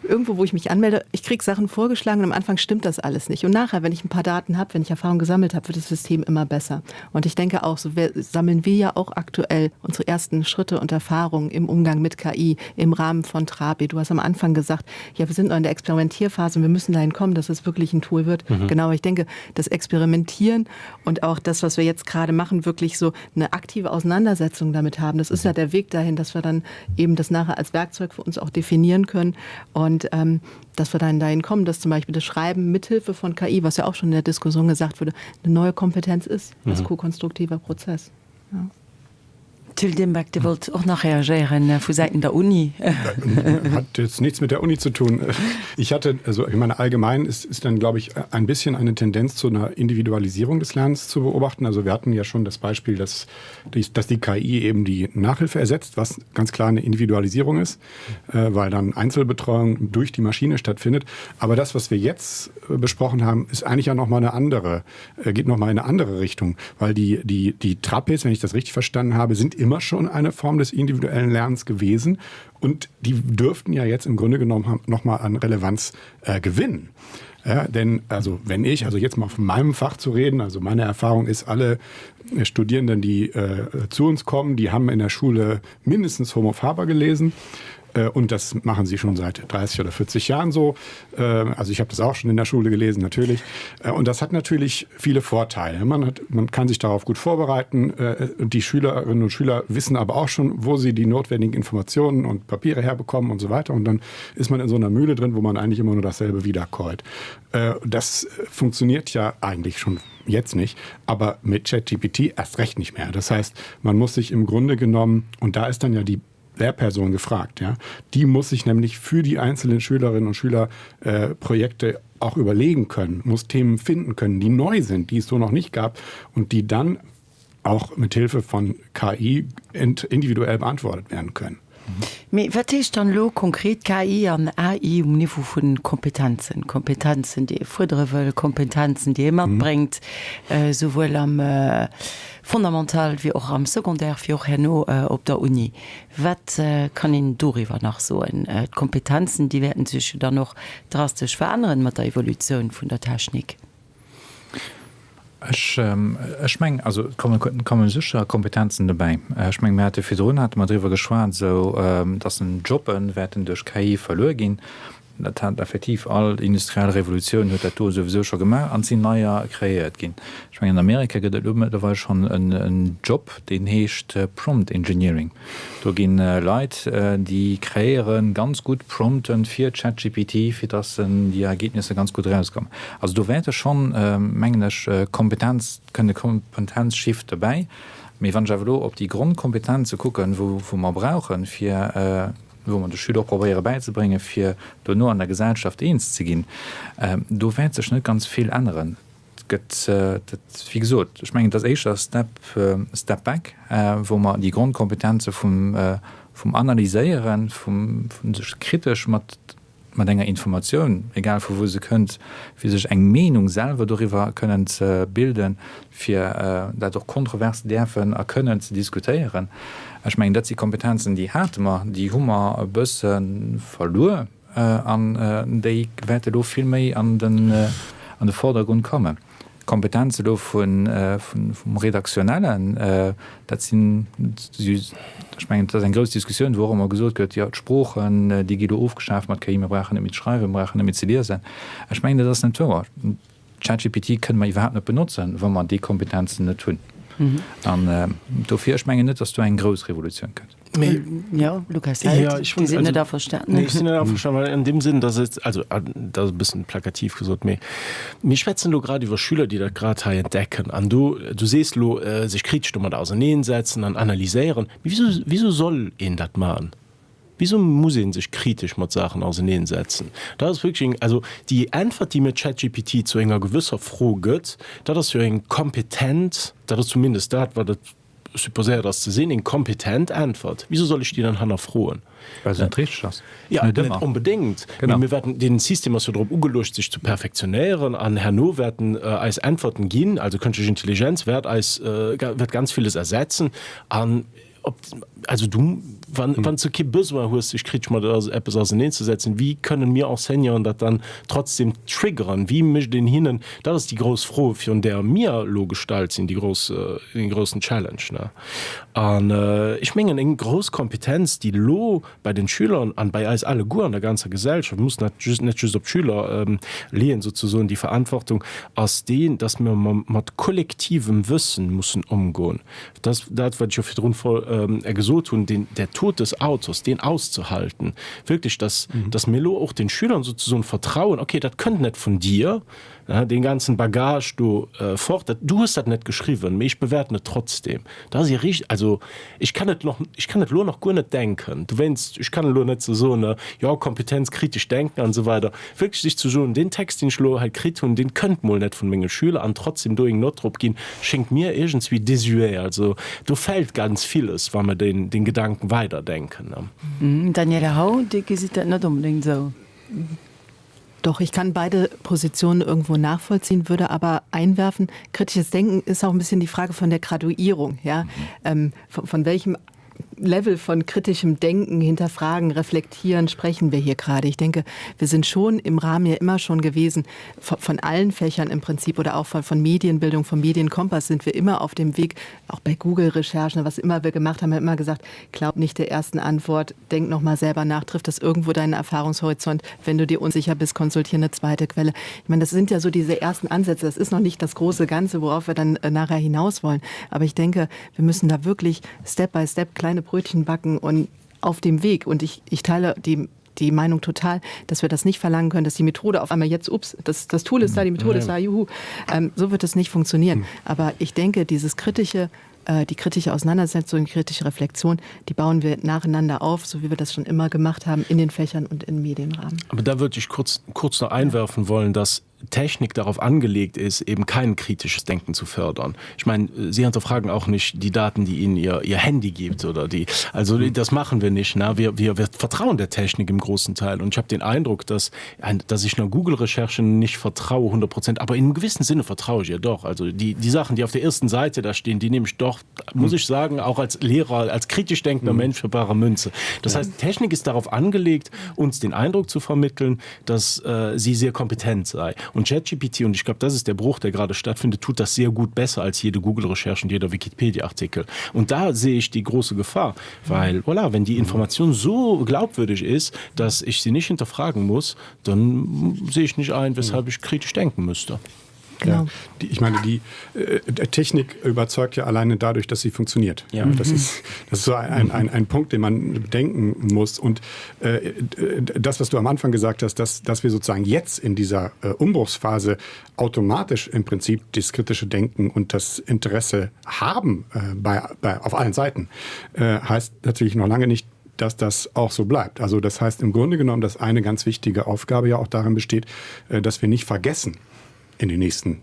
irgendwo, wo ich mich anmelde, ich kriege Sachen vorgeschlagen und am Anfang stimmt das alles nicht. Und nachher, wenn ich ein paar Daten habe, wenn ich Erfahrung gesammelt habe, wird das System immer besser. Und ich denke auch, so wir, sammeln wir ja auch aktuell unsere ersten Schritte und Erfahrungen im Umgang mit KI, im Rahmen von Trabi. Du hast am Anfang gesagt, ja, wir sind noch in der Experimentierphase und wir müssen dahin kommen, dass es wirklich ein Tool wird. Mhm. Genau, ich denke, das Experimentieren und auch das, was wir jetzt gerade machen, wirklich so eine aktive Auseinandersetzung damit haben. Das ist ja der Weg dahin, dass wir dann eben das nachher als Werkzeug für uns auch definieren können und ähm, dass wir dann dahin kommen, dass zum Beispiel das Schreiben mithilfe von KI, was ja auch schon in der Diskussion gesagt wurde, eine neue Kompetenz ist als mhm. ko-konstruktiver Prozess. Ja. Till Dimbeck, Dir wollt och nach reagéieren vu Säiten der Uni. Hat jetzt nichts mit der Uni zu tun. Ich hatte, also ich meine, allgemein ist, ist dann, glaube ich, ein bisschen eine Tendenz zu einer Individualisierung des Lernens zu beobachten. Also wir hatten ja schon das Beispiel, dass die, dass die KI eben die Nachhilfe ersetzt, was ganz klar eine Individualisierung ist, äh, weil dann Einzelbetreuung durch die Maschine stattfindet. Aber das, was wir jetzt äh, besprochen haben, ist eigentlich ja noch mal eine andere, äh, geht noch mal in eine andere Richtung, weil die, die, die Trapez, wenn ich das richtig verstanden habe, sind immer schon eine Form des individuellen Lernens gewesen und die dürften ja jetzt im Grunde genommen noch mal an Relevanz äh, gewinnen. Ja, denn also wenn ich also jetzt mal von meinem Fach zu reden, also meine Erfahrung ist alle Studierenden, die äh, zu uns kommen, die haben in der Schule mindestens Homo Faber gelesen. Äh, und das machen sie schon seit 30 oder 40 Jahren so. Äh, also ich habe das auch schon in der Schule gelesen, natürlich. Äh, und das hat natürlich viele Vorteile. Man, hat, man kann sich darauf gut vorbereiten. Die Schülerinnen und Schüler wissen aber auch schon, wo sie die notwendigen Informationen und Papiere herbekommen und so weiter. Und dann ist man in so einer Mühle drin, wo man eigentlich immer nur dasselbe wiederkäut. Das funktioniert ja eigentlich schon jetzt nicht, aber mit ChatGPT erst recht nicht mehr. Das heißt, man muss sich im Grunde genommen, und da ist dann ja die Lehrperson gefragt. Ja? Die muss sich nämlich für die einzelnen Schülerinnen und Schüler äh, Projekte auch überlegen können, muss Themen finden können, die neu sind, die es so noch nicht gab und die dann auch mit Hilfe von KI individuell beantwortet werden können. Mee wat heescht dann elo konkret KI an AI um Niveau vu Kompetenzen? Kompetenzen, déi ee fuerdere wëll, Kompetenzen, déi ee matbréngt, souwuel am Fondamental wéi och am Secondaire, wéi och herno op der Uni. Wat kann een doriwwer nach soen? D'Kompetenzen, déi wäerten sech jo dann och drastesch veränneren mat der Evolutioun vun der Technik. Ech, ech mengen, also et komme, komme sécher Kompetenzen dobäi. Ech mengen, mir hate virdrun hate mer driwwer geschwat, esou datt en Jobbe wäerten duerch KI verluer ginn. Dat hat effektiv all industriell Revolutioun huet dat do souwisou scho gemaach an et sinn neier kreéiert ginn. Ech mengen, an Amerika gëtt et elo mëttlerweil schonn en Job, deen heescht Prompt Engineering. Do gi Leit, déi kreéiere ganz gutt Prompten fir ChatGPT, fir dass déi Ergebnisser ganz gutt erauskommen. Also do wäerte schonn, mengen ech, Kompetenz, kënnt e Kompetenzshift dobäi. Mee wann ech awer elo op déi Grondkompetenze kucken, wou mer brauchen, fir wou mer de Schüler och probéiere bäizebréngen, fir dono an der Gesellschaft eens ze ginn, do wäert sech net ganz vill änneren. Et gëtt, dat, wéi gesot, ech mengen, et ass éischter Step, Step back, wou mer déi Grondkompetenze vum, vum Analyséieren, vum, vum sech kritesch mat. mat enger Informatioun, egal vu wou se kënnt, fir sech eng Meenung selwer doriwwer kënnen ze bilden, fir dat och kontrovers däerfen a kënnen ze diskutéieren. Ech mengen, dat si Kompetenzen, déi hate mer, déi hu mer e bësse verluer an déi wäerte elo vill méi an de Vordergrund kommen. D'Kompetenz elo vum Redaktionellen, dat sinn, ech mengen, dat ass eng grouss Diskussioun, wou och ëmmer gesot gëtt, jo d'Sproochen, déi gi lo ofgeschaaft mat KI, mir brauchen net méi ze schreiwen, mir brauchen net méi ze liesen. Ech mengen, dat ass net wouer. ChatGPT kënne mer iwwerhaapt net benotzen, wa mer déi Kompetenzen net hunn. An dofir, ech mengen net, datt do eng grouss Revolutioun kënnt. Mee, jo, Lukas Held, ja, ich, Dir sidd net averstanen. Nee, ech sinn net averstanen, well an deem Sënn, dass et, also dat ass e bëssen plakativ gesot, mee mir schwätzen elo grad iwwer Schüler, déi dat grad hei entdecken. An du, du sees elo, sech kritesch domat auserneensetzen an analyséieren. Mee wieso, wieso soll een dat maachen? Wieso muss ee sech kritesch mat Saachen auseneensetzen? Dat ass wierklech eng, also déi Äntwert, déi mir ChatGPT zu enger gewësser Fro gëtt, dat ass jo eng kompetent, dat ass zumindest dat, wat et supposéiert ass ze sinn, eng kompetent Äntwert. Wieso soll ech déi dann hannerfroen? Well se net richteg ass. Ja, net onbedéngt. Genau. Mee mir wäerten, dee System ass jo drop ugeluecht, sech ze perfektionéieren an herno wäerten eis Äntwerten ginn, also kënschtlech Intelligenz wäert eis, wäert ganz villes ersetzen an Ob, also du, wann, wann s du kee Besoin hues, sech kritesch mat eppes auseneenzesetzen, wéi kënnen mir Enseignanten dat dann trotzdem triggeren? Wéi mécht een hinnen, dat ass déi grouss Fro, virun där mir elo gestallt sinn, déi grouss, dee groussen Challenge, ne? An ech mengen, eng grouss Kompetenz, déi elo bei den Schülern an bei eis alleguer an der ganzer Gesellschaft, muss net just, net just op d'Schüler leeën sozesoen déi Verantwortung, ass deen, dass mir mat kollektivem Wëssen mussen ëmgoen. Dat ass dat, wat ech jo virdrun gesot hunn, deen, der Tod des Autors, deen auszuhalten, wierklech, dass, dass mir elo och den Schülern sozesoen vertrauen, okay, dat kënnt net vun dir, dee ganzen Bagage do fort, dat, du hues dat net geschriwwen, mee ech bewäerten et trotzdem. Dat ass ee richt, also ech kann et nach, ech kann et elo nach guer net denken, dowéinst, ech kann elo net sou soen, jo, Kompetenz, kritesch denken an esou weider. Wierklech sech ze soen, deen Text, deen ech elo hei kritt hunn, deen kënnt mol net vun menge Schüler an trotzdem do eng Nott drop ginn, schéngt mir iergendswéi désuet. Also do fällt ganz villes, wa mer deen Gedanken weiderdenken. Daniela Hau, Dir gesitt dat net onbedéngt esou. Doch, ich kann beide Positionen irgendwo nachvollziehen, würde aber einwerfen, kritisches Denken ist auch ein bisschen die Frage von der Graduierung, ja? Ähm, von, von welchem Level von kritischem Denken, hinterfragen, reflektieren sprechen wir hier gerade. Ich denke, wir sind schon im Rahmen ja immer schon gewesen von, von allen Fächern im Prinzip oder auch von, von Medienbildung, vom Medienkompass sind wir immer auf dem Weg, auch bei Google-Recherchen, was immer wir gemacht haben, haben immer gesagt, glaub nicht der ersten Antwort, denk noch mal selber nach, trifft das irgendwo deinen Erfahrungshorizont, wenn du dir unsicher bist, konsultiere eine zweite Quelle. Ich meine, das sind ja so diese ersten Ansätze, das ist noch nicht das große Ganze, worauf wir dann äh, nachher hinaus wollen. Aber ich denke, wir müssen da wirklich Step by Step kleine Brötchen backen und auf dem Weg und ich, ich teile die die Meinung total, dass wir das nicht verlangen können, dass die Methode auf einmal jetzt ups, das, das Tool ist da, die Methode ist da, juhu. Ähm, so wird es nicht funktionieren. Mhm. Aber ich denke, dieses kritische, äh, die kritische Auseinandersetzung, die kritische Reflexion, die bauen wir nacheinander auf, so wie wir das schon immer gemacht haben in den Fächern und im Medienrahmen. Aber da würde ich kurz, kurz noch einwerfen wollen, dass Technik darauf angelegt ist, eben kein kritisches Denken zu fördern. Ich meine, Sie hinterfragen auch nicht die Daten, die Ihnen Ihr, Ihr Handy gibt oder die. Also das machen wir nicht. Ne? Wir, wir, wir vertrauen der Technik im großen Teil. Und ich habe den Eindruck, dass, dass ich einer Google-Recherche nicht vertraue 100 Prozent, aber in einem gewissen Sinne vertraue ich ihr doch. Also die, die Sachen, die auf der ersten Seite da stehen, die nehme ich doch, muss ich sagen, auch als Lehrer, als kritisch denkender mhm. Mensch für bare Münze. Das ja. heißt, Technik ist darauf angelegt, uns den Eindruck zu vermitteln, dass äh, sie sehr kompetent sei. Und ChatGPT, und ich glaube, das ist der Bruch, der gerade stattfindet, tut das sehr gut besser als jede Google-Recherche und jeder Wikipedia-Artikel. Und da sehe ich die große Gefahr, weil, voilà, wenn die Information so glaubwürdig ist, dass ich sie nicht hinterfragen muss, dann sehe ich nicht ein, weshalb ich kritisch denken müsste. Genau. Ja, die, ich meine, die äh, Technik überzeugt ja alleine dadurch, dass sie funktioniert. Ja. Das, mhm. ist, das ist so ein, ein, ein Punkt, den man bedenken muss. Und äh, das, was du am Anfang gesagt hast, dass, dass wir sozusagen jetzt in dieser äh, Umbruchsphase automatisch im Prinzip das kritische Denken und das Interesse haben äh, bei, bei, auf allen Seiten, äh, heißt natürlich noch lange nicht, dass das auch so bleibt. Also das heißt im Grunde genommen, dass eine ganz wichtige Aufgabe ja auch darin besteht, äh, dass wir nicht vergessen, in den nächsten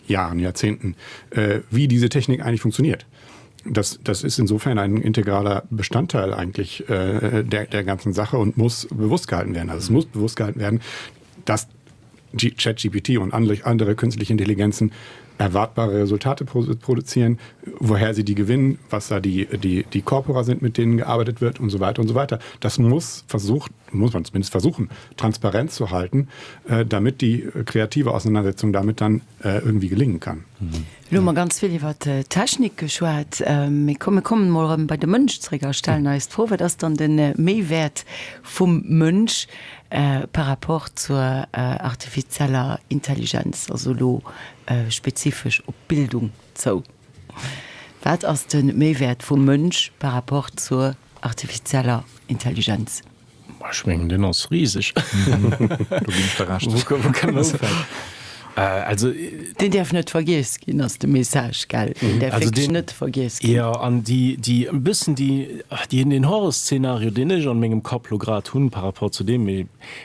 Jahren, Jahrzehnten, äh, wie diese Technik eigentlich funktioniert. Das, das ist insofern ein integraler Bestandteil eigentlich äh, der, der ganzen Sache und muss bewusst gehalten werden. Also es muss bewusst gehalten werden, dass ChatGPT und andere, andere künstliche Intelligenzen erwartbare Resultate produzieren, woher sie die gewinnen, was da die, die, die Korpora sind, mit denen gearbeitet wird und so weiter und so weiter. Das muss versucht, muss man zumindest versuchen, transparent zu halten, äh, damit die kreative Auseinandersetzung damit dann äh, irgendwie gelingen kann. Mhm. Lo hu mer ganz vill iwwer d'Technik geschwat. Mee komm, mir kommen emol erëm bei de Mënsch zréck a stellen eis d'Fro, Wat ass dann de Méiwäert vum Mënsch par rapport zur artifizieller Intelligenz, also elo spezifesch op d'Bildung zou? Wat ass de Méiwäert vum Mënsch par rapport zur artifizieller Intelligenz? Ech mengen deen ass riseg. Do ginn ech der Recht. Wou kënne mer ufänken? Also. Deen däerf net vergiess ginn, ass de Message, gell? Deen däerf wierklech net vergiess ginn. Jo, an déi, déi e bëssen déi, déi, deen Horrorszenario, deen ech an mengem Kapp lo grad hunn par rapport zu deem,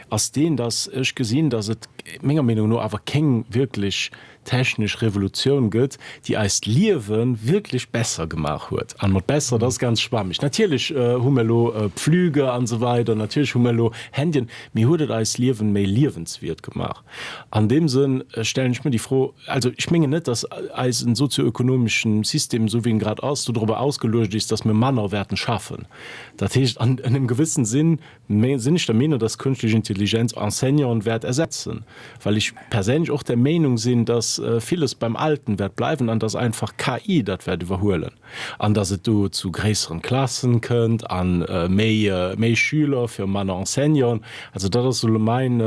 ass deen, datt ech gesinn, datt et menger Meenung no awer kéng wierklech technesch Revolutioun gëtt, déi eist Liewe wierklech besser gemaach huet. An mat besser, dat ass ganz schwammeg. Natierlech hu mir elo Pflüge an esou weider, natierlech hu mir elo Handyen, mee huet et eist Liewen méi liewenswiert gemaach? An deem Sënn stellen ech mir déi Fro. Also ech mengen net, datt eisen sozioökonomeschen System, esou wéi en grad ass, dodrobber ausgeluecht is, datt mir manner wäerten schaffen. Dat heescht, an engem gewëssen Sinn Mä sinn ech der Meenung, dass kënschtlech Intelligenz Enseignanten wäert ersetzen, well ech perséinlech och der Meenung sinn, dass villes beim Alten wäert bleiwen an dass einfach KI dat wäert iwwerhuelen an dass et do zu gréisseren Klassen kënnt a méi méi Schüler fir manner Enseignanten. Also dat ass elo mein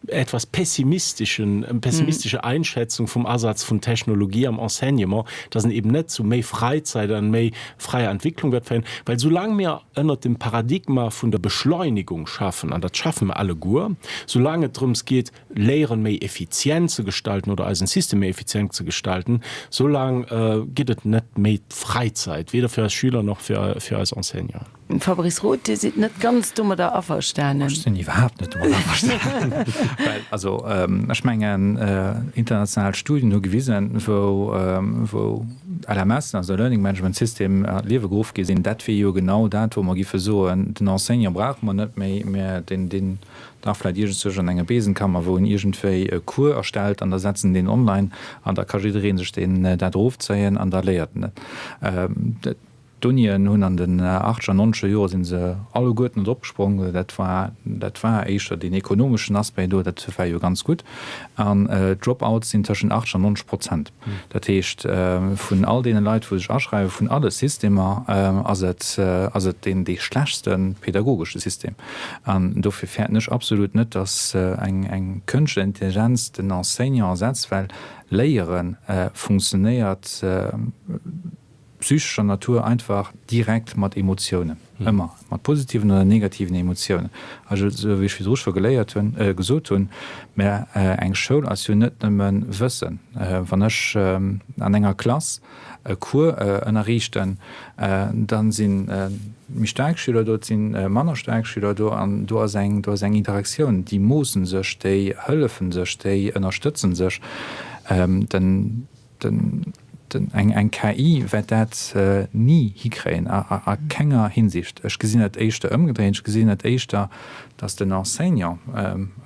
etwas pessimistischen pessimistesche Einschätzung vum Asaz vun Technologie am Enseignement, dass en eben net zu méi Freizeit an méi fräier Entwicklung wäert féieren, well soulaang mir ënnert dem Paradigma vun der Beschleunigung schaffen, an dat schaffe mer alleguer, soulaang et drëms geet, Léieren méi effizient ze gestalten oder eisen System méi effizient ze gestalten, soulaang gëtt et net méi Fräizeit, weder fir eis Schüler nach fir eis Enseignanten. Fabrice Roth, Dir sidd net ganz domadder averstanen. Ech sinn iwwerhaapt net domadder averstanen. Well, also, ech mengen, international Studien hu gewisen, wou, wou LMS, also Learning Management System, an d'Liewe geruff gi sinn, dat wier jo genau dat, wou mer giffe soen, den Enseignant brauche mer net méi, mä deen, deen dach vläicht iergendzwousch an enger Besenkammer, wou en iergendwéi e Cours erstellt an da setzen deen online an da ka jidderee sech deen dat erofzéien an da léiert en et. D'Unien hunn an den achtscher an nonzeger Jore si se alleguerten net opgesprong. Dat war, dat war éischter deen ekonomeschen Aspect do, dat war jo ganz gutt. An d'Drop-outs sinn tëschent 80 an 90 Prozent. Dat heescht, vun all deene Leit, wou sech aschreiwen, vun alle Systemer, ass et, ass et deen dee schlechtste pedagogesche System. An dofir fäerten ech absolut net, datt eng, eng kënschtlech Intelligenz den Enseignant ersetzt, well Léiere funktionéiert, psychescher Natur einfach direkt mat Emotiounen, ëmmer mat positiven oder negativen Emotiounen. Also esou wéi ech virdru scho geléiert hunn, gesot hunn, mä eng Schoul ass jo net nëmme Wëssen. Wann ech an enger Klass e Cours ënnerriichten, da si méi staark Schüler do, et si manner staark Schüler do an do ass eng, do ass eng Interaktioun, déi moosse sech, déi hëllefe sech, déi ënnerstëtze sech. Den. Eng KI wäert dat ni hikréien, a kenger Hinsicht. Ech gesinn et éischter ëmgedréint. Ech gesinn et éischter, datt den Enseignant,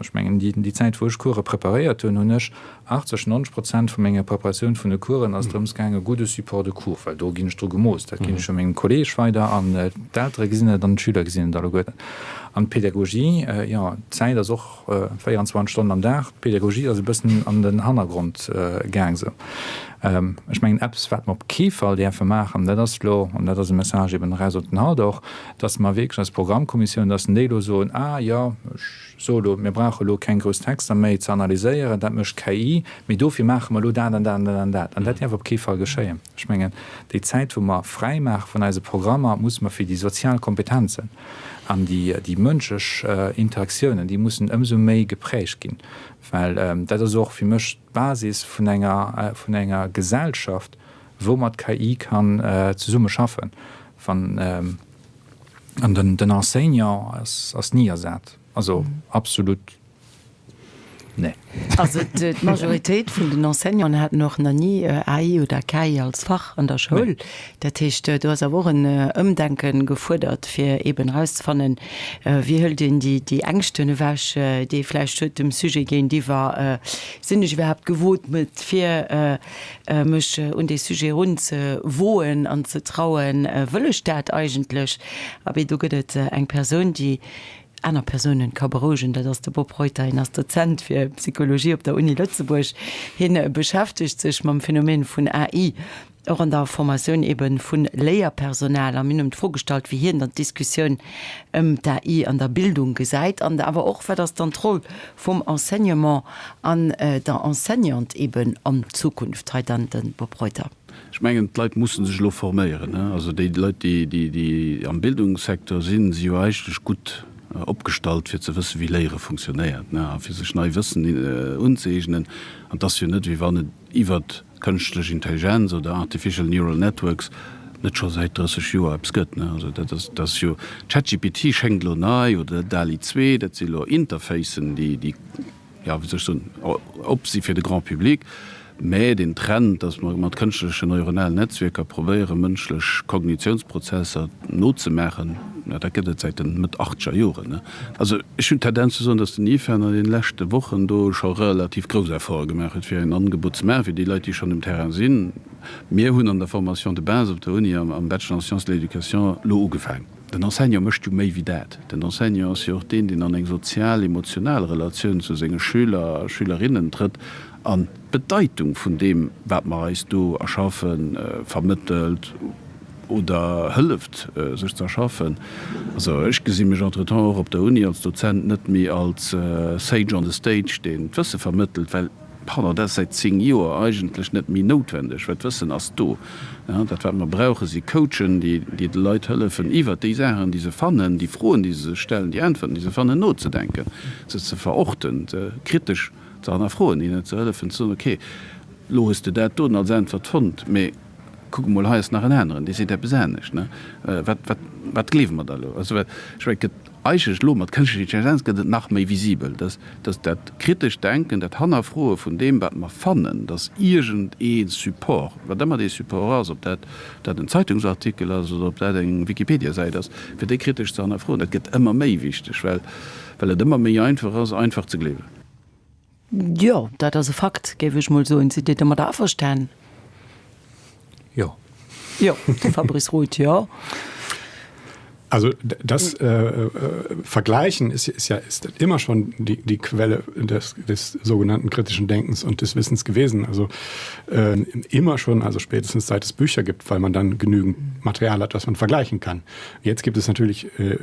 ech mengen déi Zäit wou ech Course preparéiert hunn, hunn ech 80, 90 Prozent vu menger Preparatioun vun de Coursen ass drëms gaange gudde Support de cours, well do ginn ech dru gemooss, dat ginn ech jo mengem Kolleeg weider an d'Eltere gesinn et an d'Schüler gesinn et alleguerten. An d'Pedagogie, jo, d'Zäit ass och 24 Stonnen am Dag. D'Pedagogie ass e bëssen an den Hannergrond gaang. Sou, ech mengen, eppes, wat mer op kee Fall däerfe maachen, dat ass elo, an dat ass e Message eben eraus op den Halt och, dass mer wierklech als Programmkommissioun, dass déi elo soen, Ah jo, ech soe elo, mir brauche elo keng grouss Texter méi ze analyséieren, dat mécht d'KI, mee dofir maache mer elo dat an dat an dat an dat. An dat däerf op kee Fall geschéien. Ech mengen, déi Zäit, wou mer fräimaache vun eise Programmer, musse mer fir déi sozial Kompetenzen, An déi mënschlech Interaktiounen, déi mussen ëmsou méi geprägt ginn, well dat ass och fir mech d'Basis vun enger, vun enger Gesellschaft, wou mat KI kann zesumme schaffen. Wann, an den Enseignant ass ni ersat, also absolut. Nee. Also d'Majoritéit vun den Enseignanten haten och nach ni AI oder KI als Fach an der Schoul. Dat heescht, do ass awer och en Ëmdenke gefuerdert, fir eeben erauszefannen, wéi hëlt een déi Ängschten ewech, déi ee vläicht huet dem Sujet géintiwwer. Sinn ech iwwerhaapt gewot, fir mech un dee Sujet erun ze woen an ze trauen? Wëll ech dat eigentlech? Abee, do gëtt et eng Persoun, déi aner Persounen ka berouegen, dat ass de Bob Reuter. Hien ass Dozent fir Psychologie op der Uni Lëtzebuerg. Hien beschäftegt sech mam Phänomen vun AI, och an der Formatioun eben vu Léierpersonal. A mir hunn him d'Fro gestallt, wéi hien dann d'Diskussioun ëm d'AI an der Bildung gesäit an awer och, wat ass dann d'Roll vum Enseignement an der Enseignante eben an Zukunft. Hei dann de Bob Reuter. Ech mengen, d'Leit musse sech elo forméieren. Also déi Leit, déi am Bildungssecteur sinn, si jo eigentlech gutt opgestallt, fir ze wëssen, wéi Léiere funktionéiert a fir sech nei Wëssen unzëeegnen. An et ass jo net, wéi wann et iwwert kënschtlech Intelligenz oder Artificial Neural Networks net scho säit 30 Joer eppes gëtt. Also dat ass, dat ass jo, ChatGPT schéngt elo nei oder DALL-E 2, dat si elo Interfacen, déi, jo, wéi soll ech soen, op si fir de Grand public, mä deen Trend, datt mer mat kënschtlechen neuronalen Netzwierker probéieren, mënschlech Kognitiounsprozesser nozemaachen, jo, dat gëtt et säit den Mëtt achtzeger Joren. Also ech hunn d'Tendenz ze soen, datt den IFEN an deene leschte Wochen do scho relativ grouss Efforte gemaach huet, fir en Angebot ze maachen, fir déi Leit, déi schonn um Terrain sinn. Mir hunn an der Formation de base op der Uni am Bachelor en sciences de l'éducation elo ugefaang. Den Enseignant mécht jo méi wéi dat. Den Enseignant ass jo och deen, deen an eng sozial, emotional Relatioun zu senge Schüler a Schülerinnen trëtt an d'Bedeitung vun deem, wat mer eis do erschaffen, vermëttelt oder hëlleft, sech ze erschaffen. Also ech gesi mech entretemps och op der Uni als Dozent net méi als Sage on the stage, deen d'Wësse vermëttelt, well, Pardon, dat ass säit 10 Joer eigentlech net méi noutwendeg, well d'Wëssen ass do. Dat wat mer brauchen, si Coachen, déi de Leit hëllefen, iwwert déi Saachen, déi se fannen, déi Froen, déi se sech stellen, déi Äntwerten, déi se fannen, nozedenken, se ze verorten, se kritesch ze hannerfroen, hinnen ze hëllefen ze soen, okay, elo hues de dat doen als Äntwert fonnt, mee kuck emol, hei ass nach en aneren, dee seet eppes anescht. Wat, wat, wat gleewe mer da elo? Also, ech mengen, et gëtt Eigentlech elo mat kënschtlecher Intelligenz gëtt et nach méi visibel, dass, dass dat kritescht Denken, dat Hannerfroe vun deem, wat mer fannen, dass iergend ee Support, wat ëmmer dee Support ass, ob dat, dat en Zeitungsartikel ass oder ob dat eng Wikipedia-Säit ass, fir déi kritesch ze hannerfroen, dat gëtt ëmmer méi wichteg, well, well et ëmmer méi einfach ass, einfach ze gleewen. Jo, dat ass e Fakt, géif ech mol soen. Sidd Dir domadder averstanen? Jo. Jo, de Fabrice Roth, jo. Also das äh, Vergleichen ist, ist ja ist immer schon die, die Quelle des, des sogenannten kritischen Denkens und des Wissens gewesen. Also äh, immer schon, also spätestens seit es Bücher gibt, weil man dann genügend Material hat, das man vergleichen kann. Jetzt gibt es natürlich äh,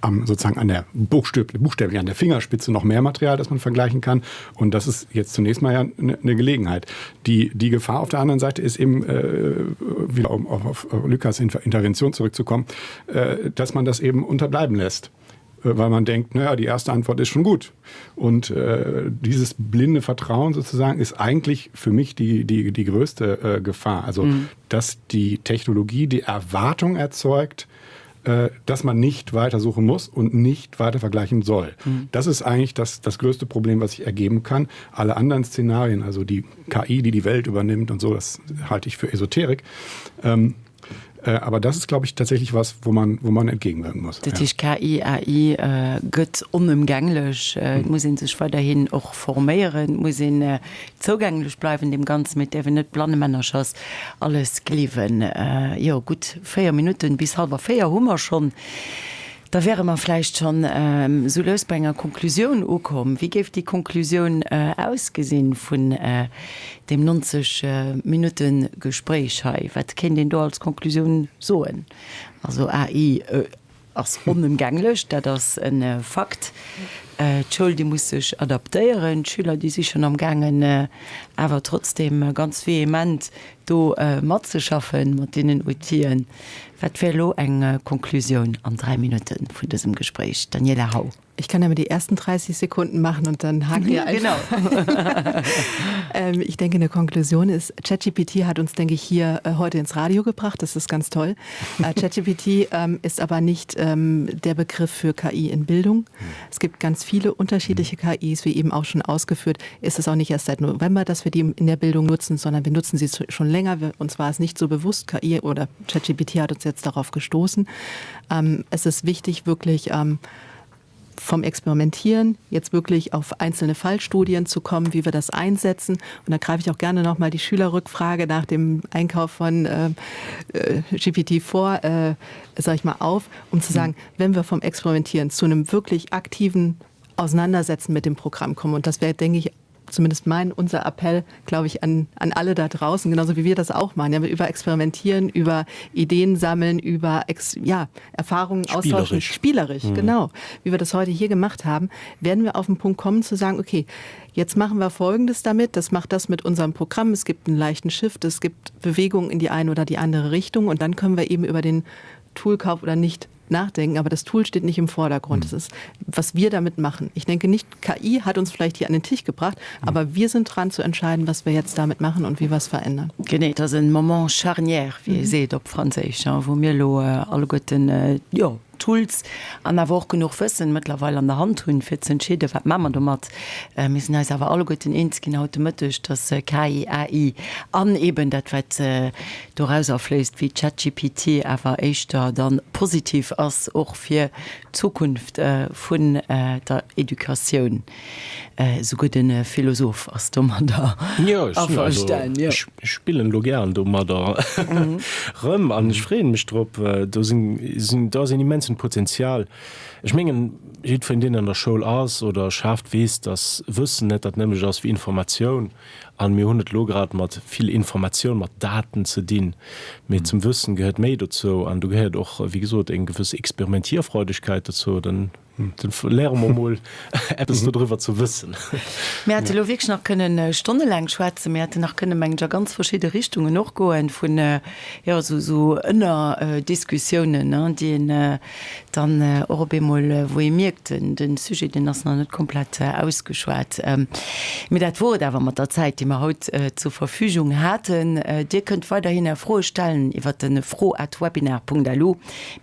am, sozusagen an der buchstäblich, buchstäblich an der Fingerspitze noch mehr Material, das man vergleichen kann. Und das ist jetzt zunächst mal ja eine, eine Gelegenheit. Die, die Gefahr auf der anderen Seite ist eben, äh, wieder um auf, auf Lukas Intervention zurückzukommen, äh, dass man das eben unterbleiben lässt äh, weil man denkt, naja, die erste Antwort ist schon gut. Und äh, dieses blinde Vertrauen sozusagen ist eigentlich für mich die, die, die größte äh, Gefahr. Also, mhm. dass die Technologie die Erwartung erzeugt, äh, dass man nicht weitersuchen muss und nicht weiter vergleichen soll. Mhm. Das ist eigentlich das, das größte Problem, was sich ergeben kann. Alle anderen Szenarien, also die KI, die die Welt übernimmt und so, das halte ich für Esoterik. Ähm, Äh, aber das ist, glaube ich, tatsächlich was, wo man, wo man entgegenwirken muss. Dat heescht, KI, AI gëtt onëmgänglech. Et muss ee sech weiderhin och forméieren, et muss een zougänglech bleiwen deem Ganzen, mee et däerf een net blannemännerchers alles gleewen. Jo, gutt 4 Minutten bis hallwer 4 hu mer schonn. Da wäre mer vläicht schonn esou lues bei enger Konklusioun ukomm. Wéi géif déi Konklusioun ausgesinn vun deem 90 Minutte Gespréich hei? Wat kéint een do als Konklusioun soen? Also AI ass onëmgänglech, dat ass e Fakt. D'Schoul, déi muss sech adaptéieren. D'Schüler, déi si schonn amgaangen, awer trotzdeem ganz vehement. do matzeschaffen mat deenen Outill'en. Wat wär elo eng Konklusioun an 3 Minutte vun dësem Gespréich, Daniela Hau? Ich kann ja mal die ersten 30 Sekunden machen und dann haken wir einfach. Genau. ähm, ich denke, eine Konklusion ist, ChatGPT hat uns, denke ich, hier äh, heute ins Radio gebracht. Das ist ganz toll. Äh, ChatGPT ähm, ist aber nicht ähm, der Begriff für KI in Bildung. Es gibt ganz viele unterschiedliche KIs, wie eben auch schon ausgeführt. Ist es auch nicht erst seit November, dass wir die in der Bildung nutzen, sondern wir nutzen sie schon länger. Wir, uns war es nicht so bewusst, KI oder ChatGPT hat uns jetzt darauf gestoßen. Ähm, es ist wichtig, wirklich ähm, vom Experimentieren jetzt wirklich auf einzelne Fallstudien zu kommen, wie wir das einsetzen. Und da greife ich auch gerne noch mal die Schülerrückfrage nach dem Einkauf von äh, äh GPT-4 äh, sag ich mal auf, um zu sagen, wenn wir vom Experimentieren zu einem wirklich aktiven Auseinandersetzen mit dem Programm kommen. Und das wäre, denke ich, zumindest mein unser Appell, glaube ich, an, an alle da draußen, genauso wie wir das auch machen, ja, über Experimentieren, über Ideen sammeln, über Ex ja, Erfahrungen austauschen. Spielerisch, mhm. genau. Wie wir das heute hier gemacht haben, werden wir auf den Punkt kommen zu sagen, okay, jetzt machen wir Folgendes damit, das macht das mit unserem Programm, es gibt einen leichten Shift, es gibt Bewegungen in die eine oder die andere Richtung und dann können wir eben über den Toolkauf oder nicht nachdenken, aber das Tool steht nicht im Vordergrund. Mhm. Das ist, was wir damit machen. Ich denke nicht, KI hat uns vielleicht hier an den Tisch gebracht, mhm. aber wir sind dran zu entscheiden, was wir jetzt damit machen und wie wir es verändern. Genee, et ass en Moment charnière, wéi ee seet op Franséisch, wou mir elo alleguerten, jo, Tools an awer och genuch Wëssen mëttlerweil an der Hand hunn, fir ze entscheeden, wat maache mer domat. Mir sinn eis awer alleguerten eens ginn haut de Mëtteg, dass KI, AI an eeben dat, wat dorauser fléisst, wéi ChatGPT, awer éischter dann positiv ass, och fir d'Zukunft vun der Educatioun. Esouguer de Philosoph ass domadder averstan. Jo, ech spillen elo gären domadder erëm an ech freeën mech drop. Do sinn, do ass een immensen Potenzial. Ech mengen, jiddwereen, deen an der Schoul ass oder schafft, weess, dass Wëssen net dat nämmlecht ass wéi Informatioun. An mir hunn et elo grad mat vill Informatioun, mat Daten ze dinn. Mee zum Wëssen gehéiert méi dozou. An do gehéiert och, wéi gesot, eng gewëss Experimentierfreudegkeit dozou. Dann léiere mer mol eppes dodriwwer ze wëssen. Mir hätte elo wierklech nach kënnen stonnelaang schwätzen. Mir hätten nach kënnen, mengen ech, a ganz verschidde Richtungen och goen, vun, jo, esou Ënnerdiskussiounen, déi een Dann och op eemol, wou ee mierkt, de Sujet, deen ass nach net komplett ausgeschwat. Mee dat wor et awer mat der Zäit, déi mer haut zur Verfügung haten. Dir kënnt weiderhin Är Froe stellen iwwer de fro@webinar.lu.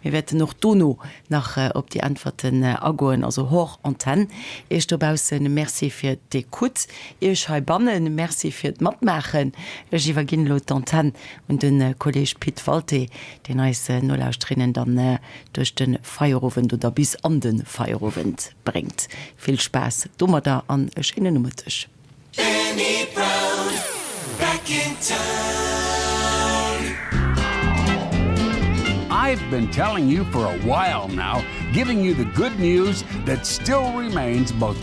Mir wäerten och dono nach op déi Äntwerten agoen, also hors antenne. Iech dobausse Merci fir d'Ecoute, Iech heibanne Merci fir d'Matmaachen. Ech iwwerginn elo d'Antenne un de Kolleg Pit Walté, deen eis Nolauschterinnen dann duerch de Feierowend oder bis an de Feierowend bréngt. Vill Spaass domadder an e schéinen Nomëtteg. Benny Brown, Back in Town. I've been telling you for a while now, giving you the good news that still remains both.